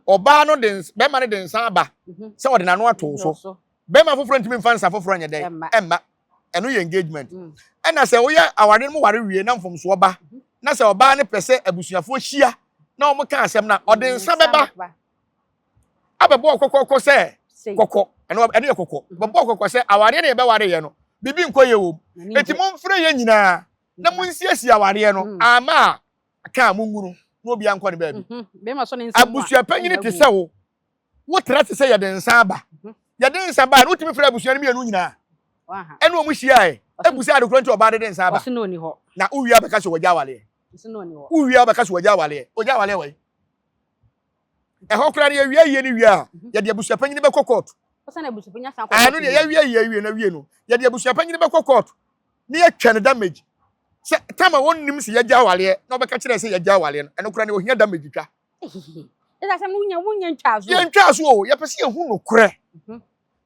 Ɔbaa no de bɛrima no de nsa aba sɛ ɔde n'ano ato wo so. Bɛrima foforɔ ntumi mfa nsa foforɔ nyɛ dɛn? Ɛmma. Ɛmma. Ɛno yɛ engagement. Ɛna sɛ woyɛ aware no mu ware wie na mfomsoɔ ba na sɛ ɔbaa no pɛ sɛ abusuafoɔ hyia na wɔn ka asɛm na ɔde nsa bɛba abɛbɔ kɔkɔɔkɔ sɛ kɔkɔ. Ɛno yɛ kɔkɔ. Bɛbɔ kɔkɔ sɛ awareɛ no yɛbɛware yɛ no, biribi nkɔ yɛ wɔ mu, eti momfrɛ yɛn nyinaa na monsiesie awareɛ no. Ama a ka a mungu no na obiara nkɔ ne baabi. Bɛrima sɔ ne nsa mu a, Abusua panyin te sɛ wo, wotra te sɛ yɛde nsa aba. Yɛde nsa ba a, na wotumi frɛ abusua no mmienu nyinaa Waha. ɛne wɔn hyiaeɛ ebusa ade korɔ nti ɔbaa de de nsa aba. Ɔse na ɔni hɔ. Na wowie a bɛka sɛ wɔgya awareɛ. Ɔse na ɔni hɔ. Wowie a bɛka sɛ wɔgya awareɛ. Wɔgya awareɛ wɔ yi ɛhɔ koraa no, yɛwie yie no wie a, yɛde abusua panyin bɛkɔ court. Ɔsɛ na abusua panyin asan kɔ ɛno court deɛ bio. Yɛwie yie wie no wie no, yɛde abusua panyin bɛkɔ court ne yɛtwa no damage sɛ tam a wɔnnim sɛ yɛgya awareɛ na ɔbɛka kyerɛ sɛ yɛgya awareɛ no, ɛno koraa no ohia damage twa. Ɛsɛ asɛm no wonya ntwa so. Yɛntwa so o, yɛpɛ sɛ yɛhu nokorɛ.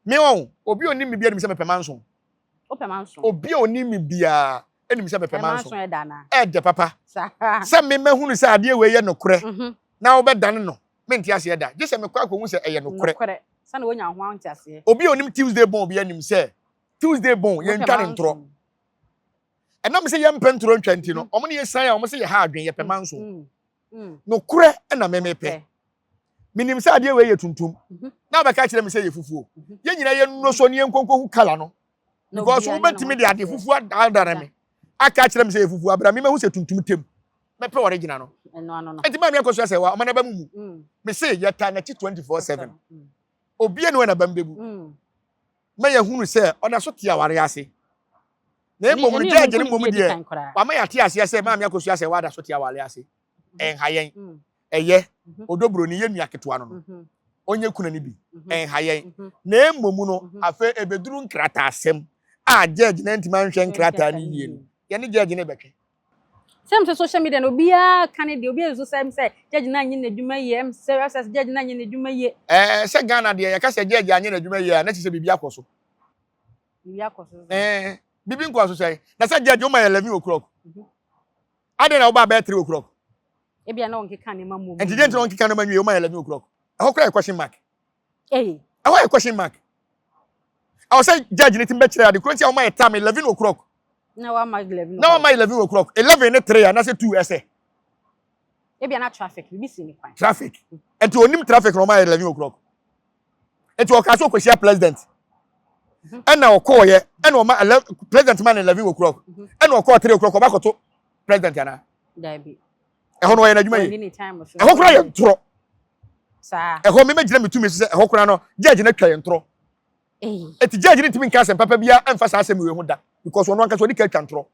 Me wɔn obi a onim me biara nim sɛ mepɛ manso. Wopɛ manso. Obi a onim me biara anim sɛ mepɛ manso. Manso ɛda na. Ɛdɛ papa. Saa. Sɛ me mahunu sɛ adeɛ wei yɛ nokorɛ na wobɛdane no, mente aseɛ da, gye sɛ mekɔ akɔhu sɛ ɛyɛ nokorɛ. Nokorɛ. Sɛ na wonya ho ante aseɛ. Obi a onim Tuesday bɔn obi anim sɛ Tuesday bɔn Wopɛ yɛntwa ne ntorɔ. manso. Ɛnam sɛ yɛmpɛ ntorɔ ntwa nti no, ɔmo ne yɛsan a ɔmo sɛ yɛha adwen, yɛpɛ manso. Nokorɛ ɛna me mepɛ. Menim sɛ adeɛ wei yɛ tuntum na wobɛka kyerɛ me sɛ yɛ fufuo. Yɛn nyinaa yɛnnuro so ne yɛnkonko hu colour no Na because obiara nya ne wobɛtumi ho de ade nteaseɛ. fufuo adaadara me aka kyerɛ me sɛ yɛ fufuo abira me mahu sɛ tuntum tem, mɛpɛ original no. Ɛno ano no. Nti maame Akɔso sɛ wa ɔma no ba mu mu. Me se yɛta n'akyi 24/7. Obia ne wɔ n'abam bɛbu ma yɛhunu sɛ ɔda so te aware ase, na mmom no Ɛne gyɛɛgye no ɛmu mmom nkonimdie di deɛ kan koraa. wama yɛate aseɛ sɛ maame Akɔso sɛ wada so te aware ase, ɛnha yɛn. Ɛyɛ ɔdɔ buroni yɛ nua ketewa no, ɔnyɛ kuna no bi, ɛnha yɛn. Na mmom no afei ɛbɛduru nkrataasɛm a gyɛɛgye no antumi anhwɛ nkrataa no yie no, yɛne gyɛɛgye no bɛtwe. Sɛm sɛ social media no obiara ka ne deɛ, obiara nso sɛ sɛ judge na anyɛ n'adwuma yie, ɛm sɛ judge na anyɛ n'adwuma yie. Ɛɛ, sɛ Ghana deɛ, yɛka sɛ gyɛɛgye anyɛ n'adwuma yie a, na kyerɛ sɛ biribi akɔ so. Biribi akɔ so sɛ. Ɛɛ, biribi nkɔ so sɛ na sɛ judge woma yɛ 11 o'clock adɛn na woba bɛyɛ 3 o'clock? Ebia na ɔnkeka nneɛma mu. Nti deɛ nti na ɔnkeka nneɛma nwie woma yɛ 11 o'clock? Ɛhɔ koraa yɛ question mark. Ee. Ɛhɔ yɛ question mark. Ɛwɔ sɛ judge ne ti bɛkyerɛ ade kuro nti a woma yɛ time 11 o'clock. Na wama 11. Na wama 11 o'clock, 11 ne 3 anaasɛ 2 ɛsɛ. Ebia na traffic bibi si ne kwan. Traffic? Nti onim traffic na ɔma yɛ 11 o'clock? Nti ɔka so ɔkɔhyia president ɛna ɔkɔɔyɛ ɛna ɔma 11, president ma no 11 o'clock ɛna ɔkɔɔ 3 o'clock ɔba kɔto president anaa? Dabi. Ɛhɔ no ɔyɛ n'adwuma Ɔnni yie. ne time so. Ɛhɔ koraa yɛ ntorɔ. Saa. Ɛhɔ mɛmɛ gyina mi tumi so sɛ ɛhɔ koraa no judge no atwa yɛ ntorɔ. Ee. Eti judge no ntumi nka asɛm papa biara ɛmfa saa asɛm wei ho da because ɔno ankasa ɔde ka atwa ntorɔ.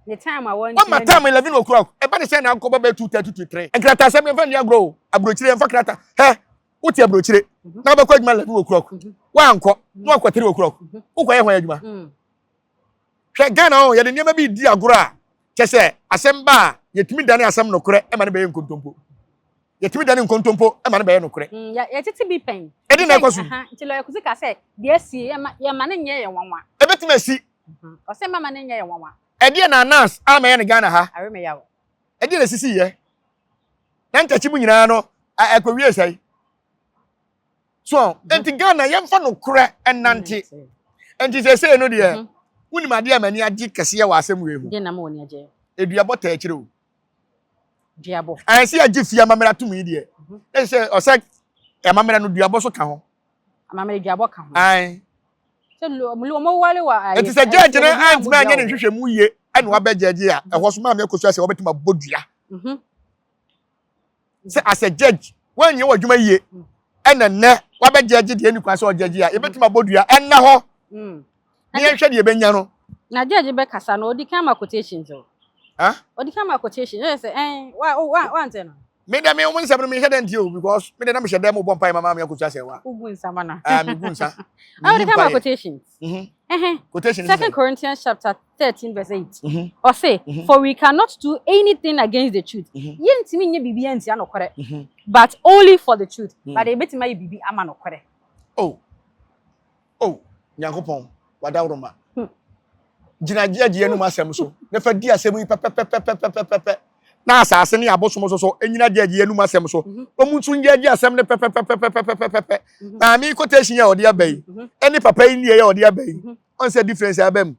Ne time a wɔntumi. Wama time 11 o'clock, ɛba ne sɛ na akɔbɔ bɛ 2:30 to 3. Nkratasɛm yɛmfa nni agorɔ o. Aburokyire yɛmfa krata. Hɛ, wote aburokyire na wobɛkɔ adwuma 11 o'clock, woankɔ na wakɔ 3 o'clock, wokɔyɛ hwan adwuma? Hwɛ, Ghana hɔ yɛde nneɛma bi di agorɔ a kyɛ sɛ asɛm ba a, yɛtumi dane asɛm nokorɛ ɛma no bɛyɛ nkontompo, yɛtumi dane nkontompo ɛma no bɛyɛ nokorɛ. Yɛtete bi pɛn. Ɛde na ɛkɔ so. Nti lɔya Kusi ka sɛ deɛ asi yɛma ne nyɛ yɛ nwanwa. Ɛbɛtumi asi. Ɔsɛ mama ne nyɛ yɛ nwanwa. Ɛdeɛ na Anas ama yɛ no Ghana ha? Areme yaw. Ɛdeɛ na esisi yɛ na ntakyi mu nyinaa no ɛkɔwie sɛe so. Nti Ghana yɛmfa nokorɛ ɛnante. Nti sɛsei no deɛ, wonim adeɛ a m'ani agye kɛseɛ wɔ asɛm wei ho? Deɛ na ma wɔ ni agye? Eduabɔ taa akyire o. Duabɔ. Ɛsɛ yɛgye fie amammerɛ atom yi deɛ, ɛsɛ sɛ ɔsɛ amammerɛ no duabɔ so ka ho. Amammerɛ duabɔ ka ho. Ae. Sɛ ɔmo wale wɔ ayɛ. Nti sɛ judge no antumi anyɛ ne nhwehwɛmu yie ɛna wabɛ judge a, ɛhɔ so maame akɔsua sɛ wɔbɛtumi abɔ dua sɛ as a judge wɔnyɛ wɔ adwuma yie ɛna nnɛ wabɛ judge deɛ ɛni kwan sɛ ɔjudge a, yɛbɛtumi abɔ dua ɛnna hɔ ne yɛnhwɛ deɛ yɛbɛnya no. Na judge bɛkasa no, ɔdi kan ma quotations o. Ah? Ɔdi kan ma quotation ɛyɛ sɛ ɛn wa wa wante no. Me dɛ, me wɔn nsɛm no mehyɛ dɛ nti o, because me dɛ na mehyɛ dɛ mo bɔ mpae ma maame akɔsua sɛ wa. Ugu nsama na. Ah, me gu nsa. Ɔdi kan ma quotations. Quotation. Second Corinthians chapter 13 verse 8. Ɔse, "For we cannot do anything against the truth." Yɛntumi nyɛ biribi antia nokorɛ. "But only for the truth." But ebetumi ayɛ biribi ama nokorɛ. Oh, Nyankopɔn wadaworoma gyina gyegye anum asɛm so na fa di asɛm yi pɛpɛpɛpɛpɛpɛ na asase ne abosom so so enyina gyegye anum asɛm so, wɔn nso ngyegye asɛm no pɛpɛpɛpɛpɛpɛpɛ. Maame quotation yi a ɔde aba yi ɛne papa yi nie a ɔde aba yi, ɔn sɛ difference aba mu.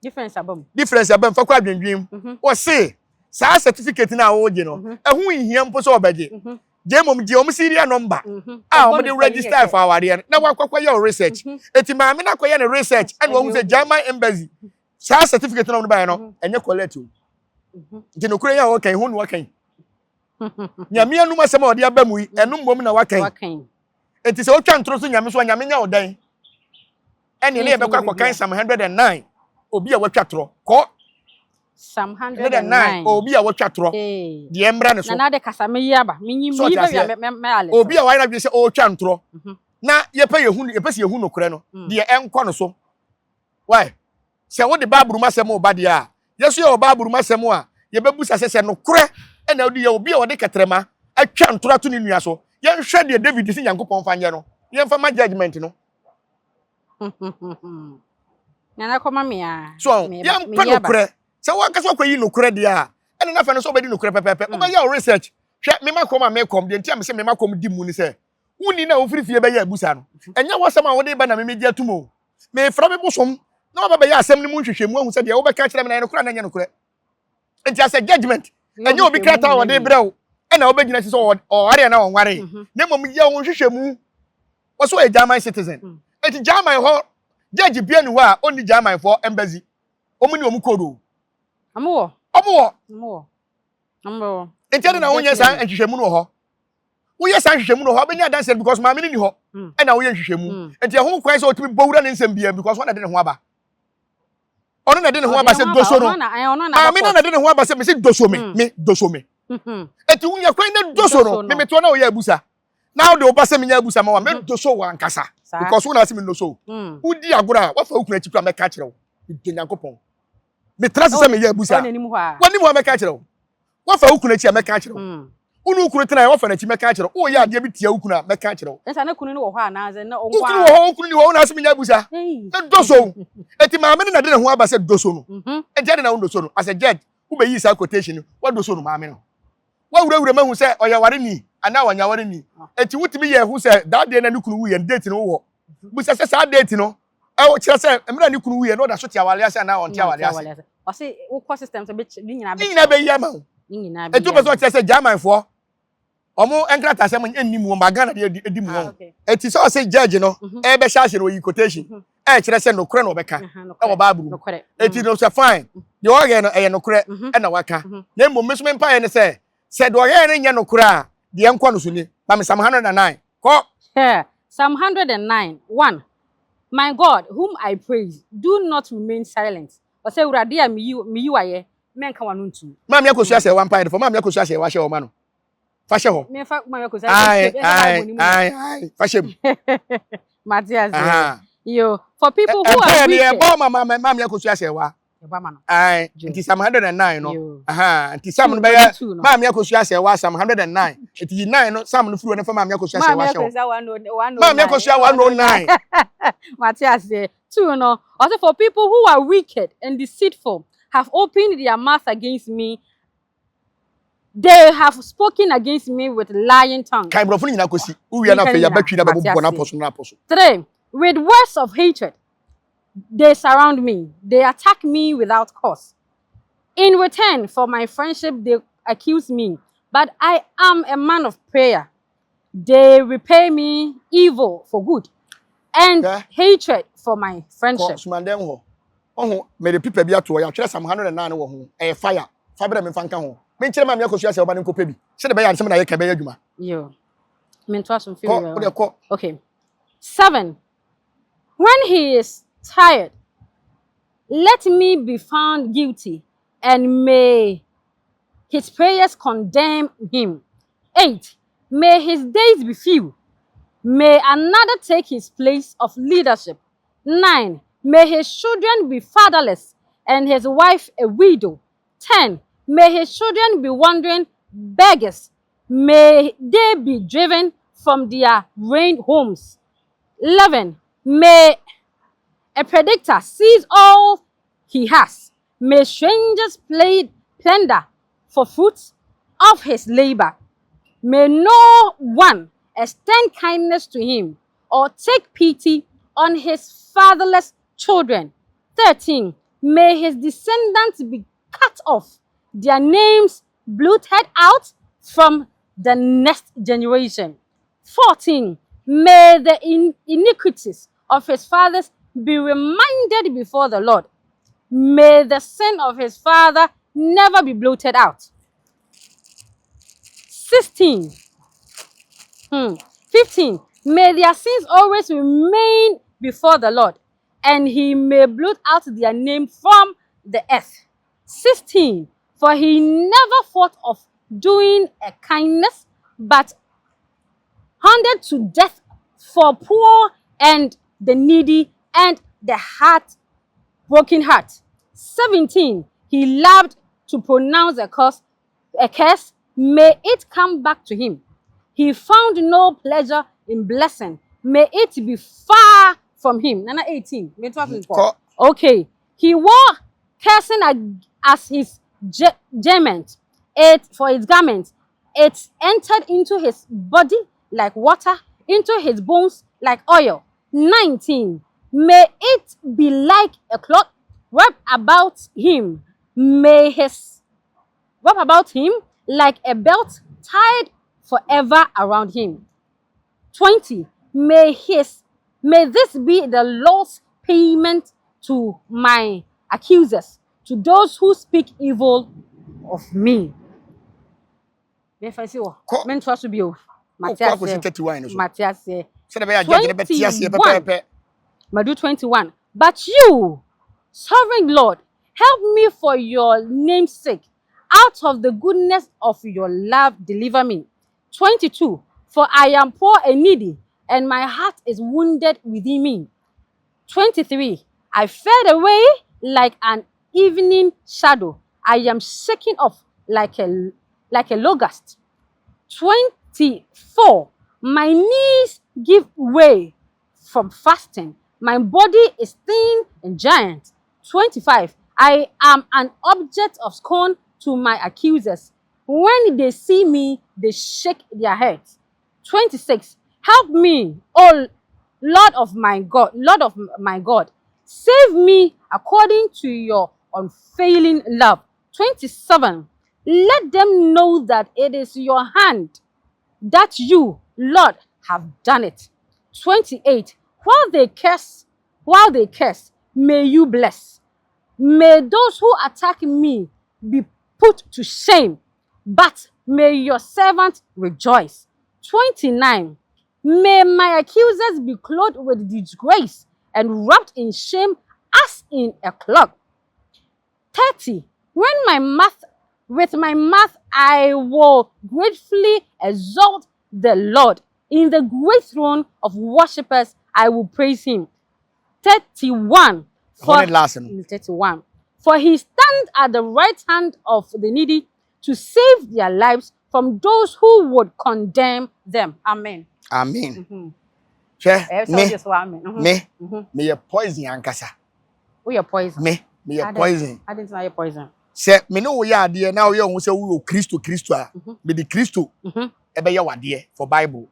Difference aba mu. Difference aba mu. Fa kɔ adwendwen mu. Wɔse saa certificate no a wɔregye no, ɛho nhia mpo sɛ ɔbɛgye gye, mmom gye wɔn serial number a wɔn de register for awareɛ no na wakɔkɔ yɛ o research. Eti maame no akɔyɛ ne research ɛna wɔn sɛ German embassy saa certificate na wɔn de baayɛ no ɛnyɛ correct o. Nti nokura yi a wɔka yi ho na wɔka yi, Nyame anum asɛm a ɔde aba mu yi, ɛno mmom na waka yi. Wakan. Eti sɛ wotwa ntoro so Nyame so a, Nyame nya wo dan ɛne ne yɛbɛkɔ akɔkan Psalm 109, obi a watwa torɔ kɔ. Psalm 109. 109. Obi a watwa torɔ Ee. deɛ mmra ne so. Na de kasa meyi aba. Menyi So meyi ɔte bɛ aseɛ? wia mɛ mɛ ale. Obi a wayɛ n'adwene sɛ ɔretwa ntorɔ na yɛpɛ yɛhu, yɛpɛ sɛ yɛhu nokorɛ no, deɛ ɛnkɔ no so. Why sɛ wode Bible mu asɛm ba deɛ a, yɛso yɛ wɔ Bible mu asɛm a yɛbɛbusa sɛ nokorɛ ɛna wode yɛ obi a wɔde kɛtrɛma atwa ntorɔ ato ne nua so. Yɛnhwɛ deɛ David sɛ Nyankopɔn fa nyɛ no, yɛmfa ma judgment no. Nana kɔma me a. So yɛmpɛ nokorɛ sɛ wankasa wakɔyi nokorɛ deɛ a, ɛne nafa no sɛ wobɛdi nokorɛ pɛpɛɛpɛ. Wobɛyɛ wo research. Hwɛ, mema kɔm a mekɔm deɛ nti a mesɛ mema kɔm di mu ne sɛ wonni na wofiri fie bɛyɛ abusa no, ɛnyɛ wɔsɛm a wode ba na memegye atom o. Mefrɛ me bosom na waba bɛyɛ asɛm no mu nhwehwɛmu ahu sɛ deɛ wobɛka kyerɛ me na ɛyɛ nokorɛ na ɛnyɛ nokorɛ. Nti asɛ judgment ɛnyɛ obi krataa a wɔde brɛ wo ɛna wobɛgyina si sɛ ɔware anaa ɔnware, na mmom yɛ wo nhwehwɛmu. Wɔ so ɔyɛ German citizen. Enti German hɔ judge bia ni hɔ a ɔnni German foɔ embassy ɔmo ni ɔmo code o. Ɔmo wɔ. Ɔmo wɔ. Ɔmo wɔ. Ɔmo wɔ. Nti ɛde na wonyɛ saa nhwehwɛmu no wɔ hɔ, woyɛ saa nhwehwɛmu no wɔ hɔ, wobɛnya adanseɛ because maame no ni hɔ ɛna woyɛ nhwehwɛmu. Nti ɛho kwan sɛ ɔtumi bɔ wura ne nsɛm bia because ɔna de ne ho aba, ɔno na de ne ho aba sɛ doso no. Maame no na de ne ho aba sɛ mesi doso me, me doso me. Eti wonya kwan ne doso no, me metoɔ na woyɛ abusa na wode wo ba sɛ menya abusa ma wa me doso wɔ ankasa because wo na ase me doso. Wodi agorɔ a wafa wo kunu akyi kora, mɛka kyerɛ wo mede Nyankopɔn metra se sɛ meyɛ abusa W'anim hɔ a. W'anim hɔ a, mɛka kyerɛ wo wafa wo kunu akyi a, mɛka kyerɛ wo wo ne wo kunu tena a wafa n'akyi, mɛka kyerɛ wo woyɛ adeɛ bi tia wo kunu a, mɛka kyerɛ wo. Ɛsɛ ne kunu no wɔ hɔ anaasɛ na wo kunu wɔ hɔ, wo kunu ni hɔ, wo na ase menya abusa me doso wo. Eti maame no na de ne ho aba sɛ doso no. Enti ɛde na wo doso no as a judge, wobɛyi saa quotation no, wadoso no. Maame no wawurawura mahu sɛ ɔyɛ ware ni anaa ɔnyɛ ware ni. Eti wotumi yɛ ehu sɛ that day na ne kunu wuyɛ no, date no wowɔ busa sɛ saa date no ɛwɔ kyerɛ sɛ mmerɛ ne kunu wuyɛ no, ɔda so te awale ase anaa ɔnte awale ase. Ɔse wokɔ system sɛ ne nyinaa ne nyinaa bɛyi ama wo. Ne nyinaa Eti wopɛ sɛ ɔkyerɛ sɛ Germanfoɔ ɔmo nkratasɛm nni mu, ɔmo Ghana deɛ edi mu wɔn. Eti sɛ ɔsɛ judge no ɛbɛhyɛ ase no, oyi quotation ɛkyerɛ sɛ nokorɛ na ɔbɛka ɛwɔ Bible mu. Eti no sɛ fine, deɛ ɔyɛ no ɛyɛ nokorɛ ɛna waka, na mmom me nso me mpaeɛ ne sɛ deɛ ɔyɛ no nyɛ nokorɛ a, deɛ nkɔ no so ni. Ma me Psalm 109 kɔ. Psalm 109:1. "My God, whom I praise, do not remain silent." Ɔsɛ Awurade a meyi wayɛ. Mɛnka w'ano ntum. Maame Akosua sɛ wampae no fɔ Maame Akosua sɛ wahyɛ ɔma no. Fa hyɛ hɔ. Mefa Maame Akosua. Ae ae ae ae fa hyɛ mu. Mate ase. Yo, for people who are wicked. Ɛmpɛ ɛbɔ ma Maame Akosua sɛ wa. Ɛbɔ ama no. Ae, nti Psalm 109 no. Aha, nti Psalm no bɛyɛ Maame Akosua sɛ wa Psalm 109. Nti yi 9 no Psalm no firi hɔ na fa Maame Akosua sɛ wa hyɛ hɔ. Maame Akosua 109. Mate ase. 2 no, ɔsɛ for people who are wicked and deceitful have opened their mouth against me. They have spoken against me with lying tongue. Kan borɔfo no nyinaa kɔsi. Wowia no afei yɛbɛtwi na bɛbobɔ no apɔ so no apɔ so. 3. With words of hatred, they surround me. They attack me without cause. In return for my friendship, they accuse me. But I am a man of prayer. They repay me evil for good and hatred for my friendship. Kɔ sumandɛm hɔ. Ɔho, mede pipa bi ato hɔ, yɛatwerɛ Psalm 109 wɔ ho. Ɛyɛ fire. Fa brɛ me mfa nka ho. Menkyerɛ Maame Akosua sɛ ɔba no nkɔpɛ bi. Sɛdeɛ ɛbɛyɛ a nsɛm na yɛka ɛbɛyɛ adwuma. Yo. Mentoa so mfiri Kɔ, wode kɔ. Okay. 7. When he is tired, let me be found guilty, and may his prayers condemn him. 8. May his days be few. May another take his place of leadership. 9. May his children be fatherless and his wife a widow. 10. May his children be wandering beggars. May they be driven from their ruined homes. 11. May a predictor seize all he has. May strangers play plunder for fruits of his labor. May no one extend kindness to him or take pity on his fatherless children. 13. May his descendants be cut off, their names blotted out from the next generation. 14. May the iniquities of his fathers be reminded before the Lord. May the sin of his father never be blotted out. 16. 15. May their sins always remain before the Lord, and he may blot out their name from the earth. 16. For he never thought of doing a kindness, but handed to death for poor and the needy and the heart broken heart. 17. He loved to pronounce a curse, a curse, may it come back to him. He found no pleasure in blessing. May it be far from him. Nana 18. Okay. He wore cursing as his garment. It for his garment. It entered into his body like water, into his bones like oil. 19. May it be like a cloth wrapped about him. May his wrap about him like a belt tied forever around him. 20. May his may this be the Lord's payment to my accusers, to those who speak evil of me. Mefa si wɔ. Kɔ. Mentoa so bio. Mate Wokɔ akɔsi aseɛ. 31 no so. Mate aseɛ. Sɛdeɛ ɛbɛyɛ a judge no bɛte aseɛ 21. pɛpɛɛpɛ. Madu 21. But you, sovereign Lord, help me for your name's sake. Out of the goodness of your love, deliver me. 22. For I am poor and needy, and my heart is wounded within me. 23. I fade away like an evening shadow. I am shaken off like a locust. 24. My knees give way from fasting. My body is thin and giant. 25. I am an object of scorn to my accusers. When they see me, they shake their heads. 26. Help me, O Lord of my God, Lord of my God. Save me according to your unfailing love. 27. Let them know that it is your hand that you, Lord, have done it. 28. While they curse, may you bless. May those who attack me be put to shame, but may your servant rejoice. 29. May my accusers be clothed with disgrace and wrapped in shame as in a cloak. 30. When my mouth, with my mouth I will gratefully exalt the Lord. In the great throng of worshippers I will praise him. 31. For, last no. 31. For he stands at the right hand of the needy to save their lives from those who would condemn them. Amen. Amen. Hwɛ, me, me, meyɛ poison ankasa. Woyɛ poison. Me, meyɛ poison. Adɛn nti na woyɛ poison? Sɛ me ne wo yɛ adeɛ na woyɛ wo ho sɛ woyɛ Kristo Kristo a, mede Kristo ɛbɛyɛ w'adeɛ for Bible.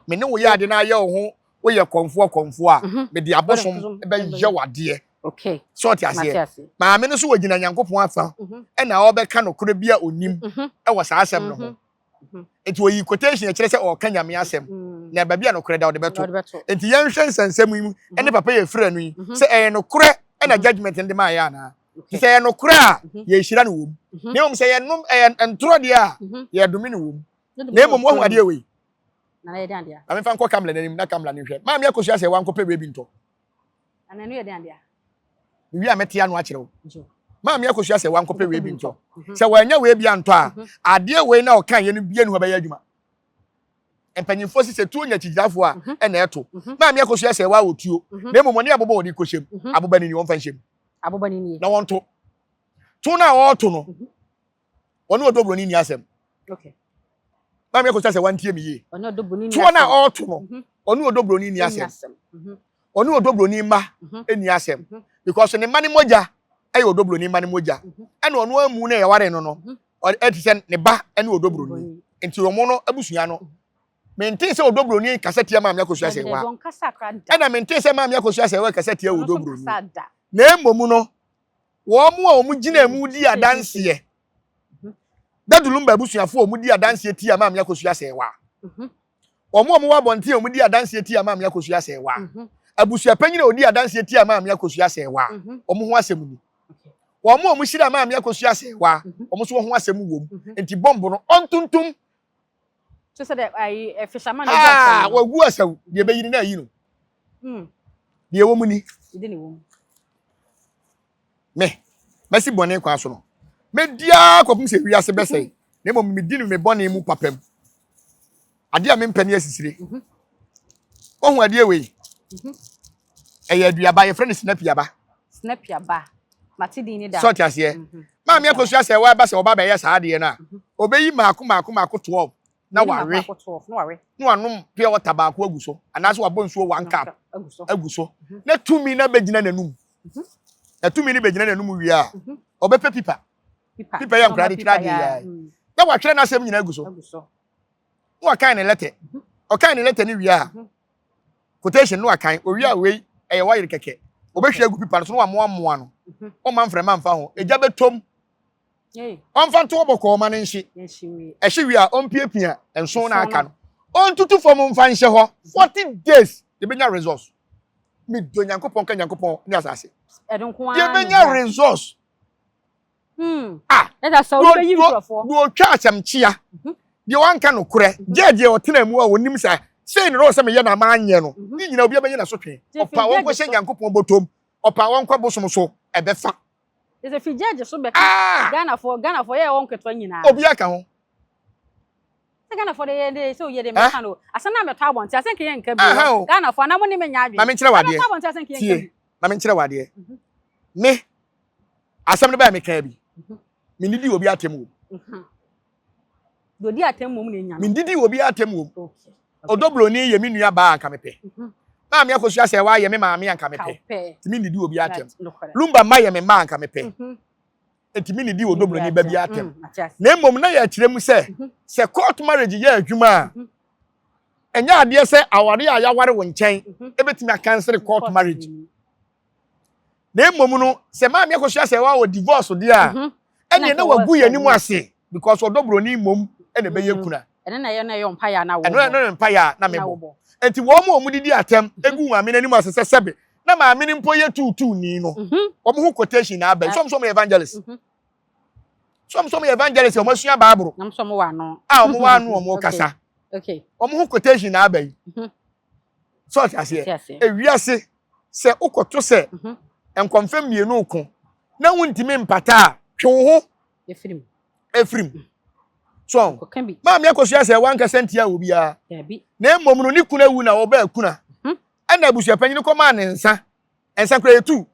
Me ne wo yɛ adeɛ na ayɛ wo ho woyɛ kɔmfoɔ kɔmfoɔ a, mede abosom bɛyɛ w'adeɛ. Okay. Sɛ ɔte aseɛ. Maame no so wɔgyina Nyankopɔn afa ɛna ɔbɛka nokorɛ bi a onim ɛwɔ saa asɛm no ho. Nti oyi quotation ɛkyerɛ sɛ ɔka Nyame asɛm na baabi a nokorɛ da ɔde bɛto. Nti yɛnhwɛ nsɛnsɛm yi mu ɛne papa yɛ fira no yi sɛ ɛyɛ nokorɛ ɛna judgment no de maa yɛ anaa. Nti sɛ ɛyɛ nokorɛ a yɛhyira no wom. Na mmom sɛ yɛnom ɛyɛ ntorɔ deɛ a yɛdome no wom. Na mmom wahu adeɛ wei. Nana yɛ den adeɛ. Maame fa nkɔ Kamla n'anim na Kamla no nhwɛ. Maame akosua sɛ wankɔpɛ wei bi ntɔ. Nana ɛno yɛ den adeɛ. Mewie a mɛte ano akyerɛ wo. Maame akosua sɛ wankɔpɛ wei bi ntɔ. Mhm. Sɛ wanya wei bi antɔ a, mhm. adeɛ wei na ɔka yɛ no bie no hɔ bɛyɛ adwuma. Mpanyinfoɔ si sɛ tuo nya kyigyinafoɔ a mhm. ɛna ɛto. Maame akosua sɛ wa wɔ tuo. Na mmom ɔne aboba wɔde kɔhyɛm. Aboba ni ni wɔmfa nhyɛm. Aboba ni nie. Na wɔnto. To no a wɔreto no. Ɔne ɔdɔ buroni nni asɛm. Maame akosua sɛ wantie me yie. Toɔ no a ɔreto no, mhm. ɔne ɔdɔ buroni nni asɛm. Mhm. Ɔne ɔdɔ buroni mma mhm. nni asɛm. Because ne mma ne mogya ɛyɛ ɔdɔ buroni mma ne mogya. Ɛna ɔno amu no yɛware no no, ɛte sɛ ne ba ɛne ɔdɔ buroni. Nti wɔn no abusua no, mente sɛ ɔdɔ buroni kasa tia maame akosua sɛ wa. Ɛna mente sɛ maame akosua sɛ wa kasa tia ɔdɔ buroni. Na mmom no, wɔn a wɔgyinaa mu dii adanseɛ Dadu Lumba abusuafoɔ a wɔdi adanseɛ tia Maame Akosua Sɛɛwa. Wɔn a wɔwɔ abɔnten a wɔdi adanseɛ tia Maame Akosua Sɛɛwa. Abusuapanyin a ɔdi adanseɛ tia Maame Akosua Sɛɛwa. Wɔn ho asɛm ni. Wɔn a wɔhyira Maame Akosua Sɛɛwa, wɔn nso wɔn ho asɛm wom. Nti bɔmbo no ɔntontom. Kyerɛ sɛ dɛ ayi fisherman egu asaw. Ah, wagu asaw. Deɛ ɛbɛyi no na ayi no. Hmm. Deɛ ɛwɔ mu ni. Ɛde ne wɔ mu. Me, mɛsi bɔne kwan so no. Mɛdi ara kɔpem sɛ wiase bɛsɛe. Na mmom medi no me bɔne mu papam. Adeɛ a mempɛ ne asisire. Mhm. Wohu adeɛ wei? Mhm. Ɛyɛ aduaba, yɛfrɛ no sinapiaba. Sinapiaba. Mate din ne da. Sɛ ɔte aseɛ. Mhm. Maame akosua sɛ waba sɛ ɔba bɛyɛ saa adeɛ no a, ɔbɛyi maako maako maako 12 na wawe na wanom pure water baako agu so anaasɛ wabɔ nsuo one cup agu so na tumi no abɛgyina n'anum na tumi no bɛgyina n'anum wie a ɔbɛpɛ pipa pipa yɛ nkora de twerɛ adeɛ yɛ na watwerɛ n'asɛm nyinaa agu so na wakan ne lɛtɛ ɔkan ne lɛtɛ no wie a quotation no wakan owie a wei ɛyɛ wayere kɛkɛ ɔbɛhwie agu pipa no so na wamoamoa no ɔma mframa mfa ho egya bɛtɔm ɔmfa nto hɔ bɔkɔɔ ma no nhye ɛhye wie a ɔmpiapia nson na aka no ɔntutu fam mfa nhyɛ hɔ 40 days yɛbɛnya resource medɔ nyankopɔn ka nyankopɔn ne asase yɛbɛnya resource hmm. ah deɛ ɔtwa asɛm kyea mhm. deɛ wanka nokorɛ mhm. gye deɛ ɔtena mu a ɔnim sɛ sei ne sɛ meyɛ na maanyɛ no mhm. ne nyina obi bɛyɛ n'asotwe ɔpa wɔnkɔhyɛ nyankopɔn bɔtɔm ɔpa wɔnkɔ bosom so ɛbɛfa Ɛsɛ fi judge so bɛka ah! Ghanafoɔ Ghanafoɔ yɛ wɔn nketewa nyinaa. Obi aka ho. Sɛ Ghanafoɔ de yɛ de sɛ oyɛ de mɛka no asɛm na mɛtɔ abɔnten asɛm kɛyɛ nka bi Ghanafoɔ anaa mo ne me nya adwene. Maame nkyerɛ wadeɛ. Mɛtɔ abɔnten asɛm kɛyɛ nka bi. Maame nkyerɛ wadeɛ. Mhm. Me asɛm no bɛyɛ meka bi. Mhm. Me nidi obi atɛm wɔ. Mhm. Deɛ odi atɛm wɔ mu na enya no. Me ndidi obi atɛm wɔ mu. Ɔdɔ broni yɛ me nua baa anka mepɛ. Mhm. Maame akosua sɛ wa yɛ me maame anka mepɛ. Nti me ndidi obi atɛm. Lumba mma yɛ me mma anka mepɛ. Mhm. Nti me ndidi ɔdɔ broni ba bi atɛm. Mm, na mmom na yɛ kyerɛ mu sɛ mhm. sɛ court marriage yɛ adwuma a ɛnyɛ adeɛ sɛ aware a yɛaware wo nkyɛn ebetumi akansere court marriage. Na mmom no sɛ maame akosua sɛ wa wɔ divorce deɛ a mhm. ɛneɛ na wagu yɛn anim ase because ɔdɔ buroni mmom ɛna ɛbɛyɛ mhm. kuna ɛno na ɛyɛ na ɛyɛ mpaeɛ a na wɔbɔ ɛno na mpaeɛ a na mebɔ nti wɔn a wɔn didi atɛm mhm. egu maame n'anim ase sɛ sɛbe na maame no mpo yɛ tuutuu ni no wɔn ho quotation na aba yi sɔm sɔm yɛ evangelist sɔm sɔm yɛ evangelist wɔn asua baaburo a wɔn wɔ ano wɔn kasa wɔn ho quotation na aba yi sɛ ɔte aseɛ ewiase sɛ wokɔto sɛ mhm. nkɔmfɛ mmienu ko na wontumi mpata a twe wo ho. Ɛfirim. So maame Akosua sɛ wankasa ntia obiara. Na mmom no ne kunu awu na ɔbaa kuna. Ɛna abusuapanyin kɔmaa ne nsa. Nsa kura yɛtu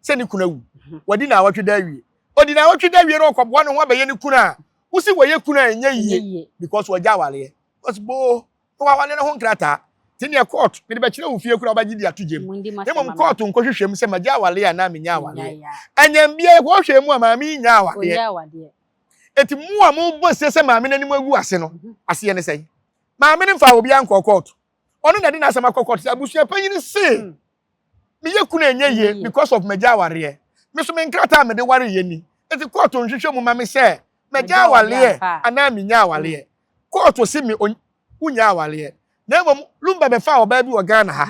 sɛ ne kunu awu. Wadi na awɔtwe da awie. Odi na awɔtwe da awie na ɔkɔboa ne ho abɛyɛ ne kunu a, wosi wɔyɛ kunu a ɛnyɛ yie because wɔgya awareɛ. Because boo na wawale no ho nkrataa. Nti neɛ court mede bɛkyerɛ wo fie koraa wobɛgye de ato gyam. Na mmom court nkɔhwehwɛ mu sɛ magya awareɛ anaa mennya awareɛ. Ɛnyɛ mbia yɛkɔhwehwɛ mu a maame yi nnya awareɛ. Enti mo a mobɔ se sɛ maame no anim agu ase no, aseɛ ne sɛn? Maame no mfaa obiara nkɔɔ court. Ɔno na ɛde n'asɛm akɔ court sɛ abusua panyin se meyɛ kunu a ɛnyɛ yie because of magya awareɛ. Me so me nkrataa a mede wareeɛ ni. Enti court nhwehwɛ mu ma me sɛ magya awareɛ anaa mennya awareɛ. Court se me wonnya awareɛ. Na mmom Lumba bɛfaa ɔbaa bi wɔ Ghana ha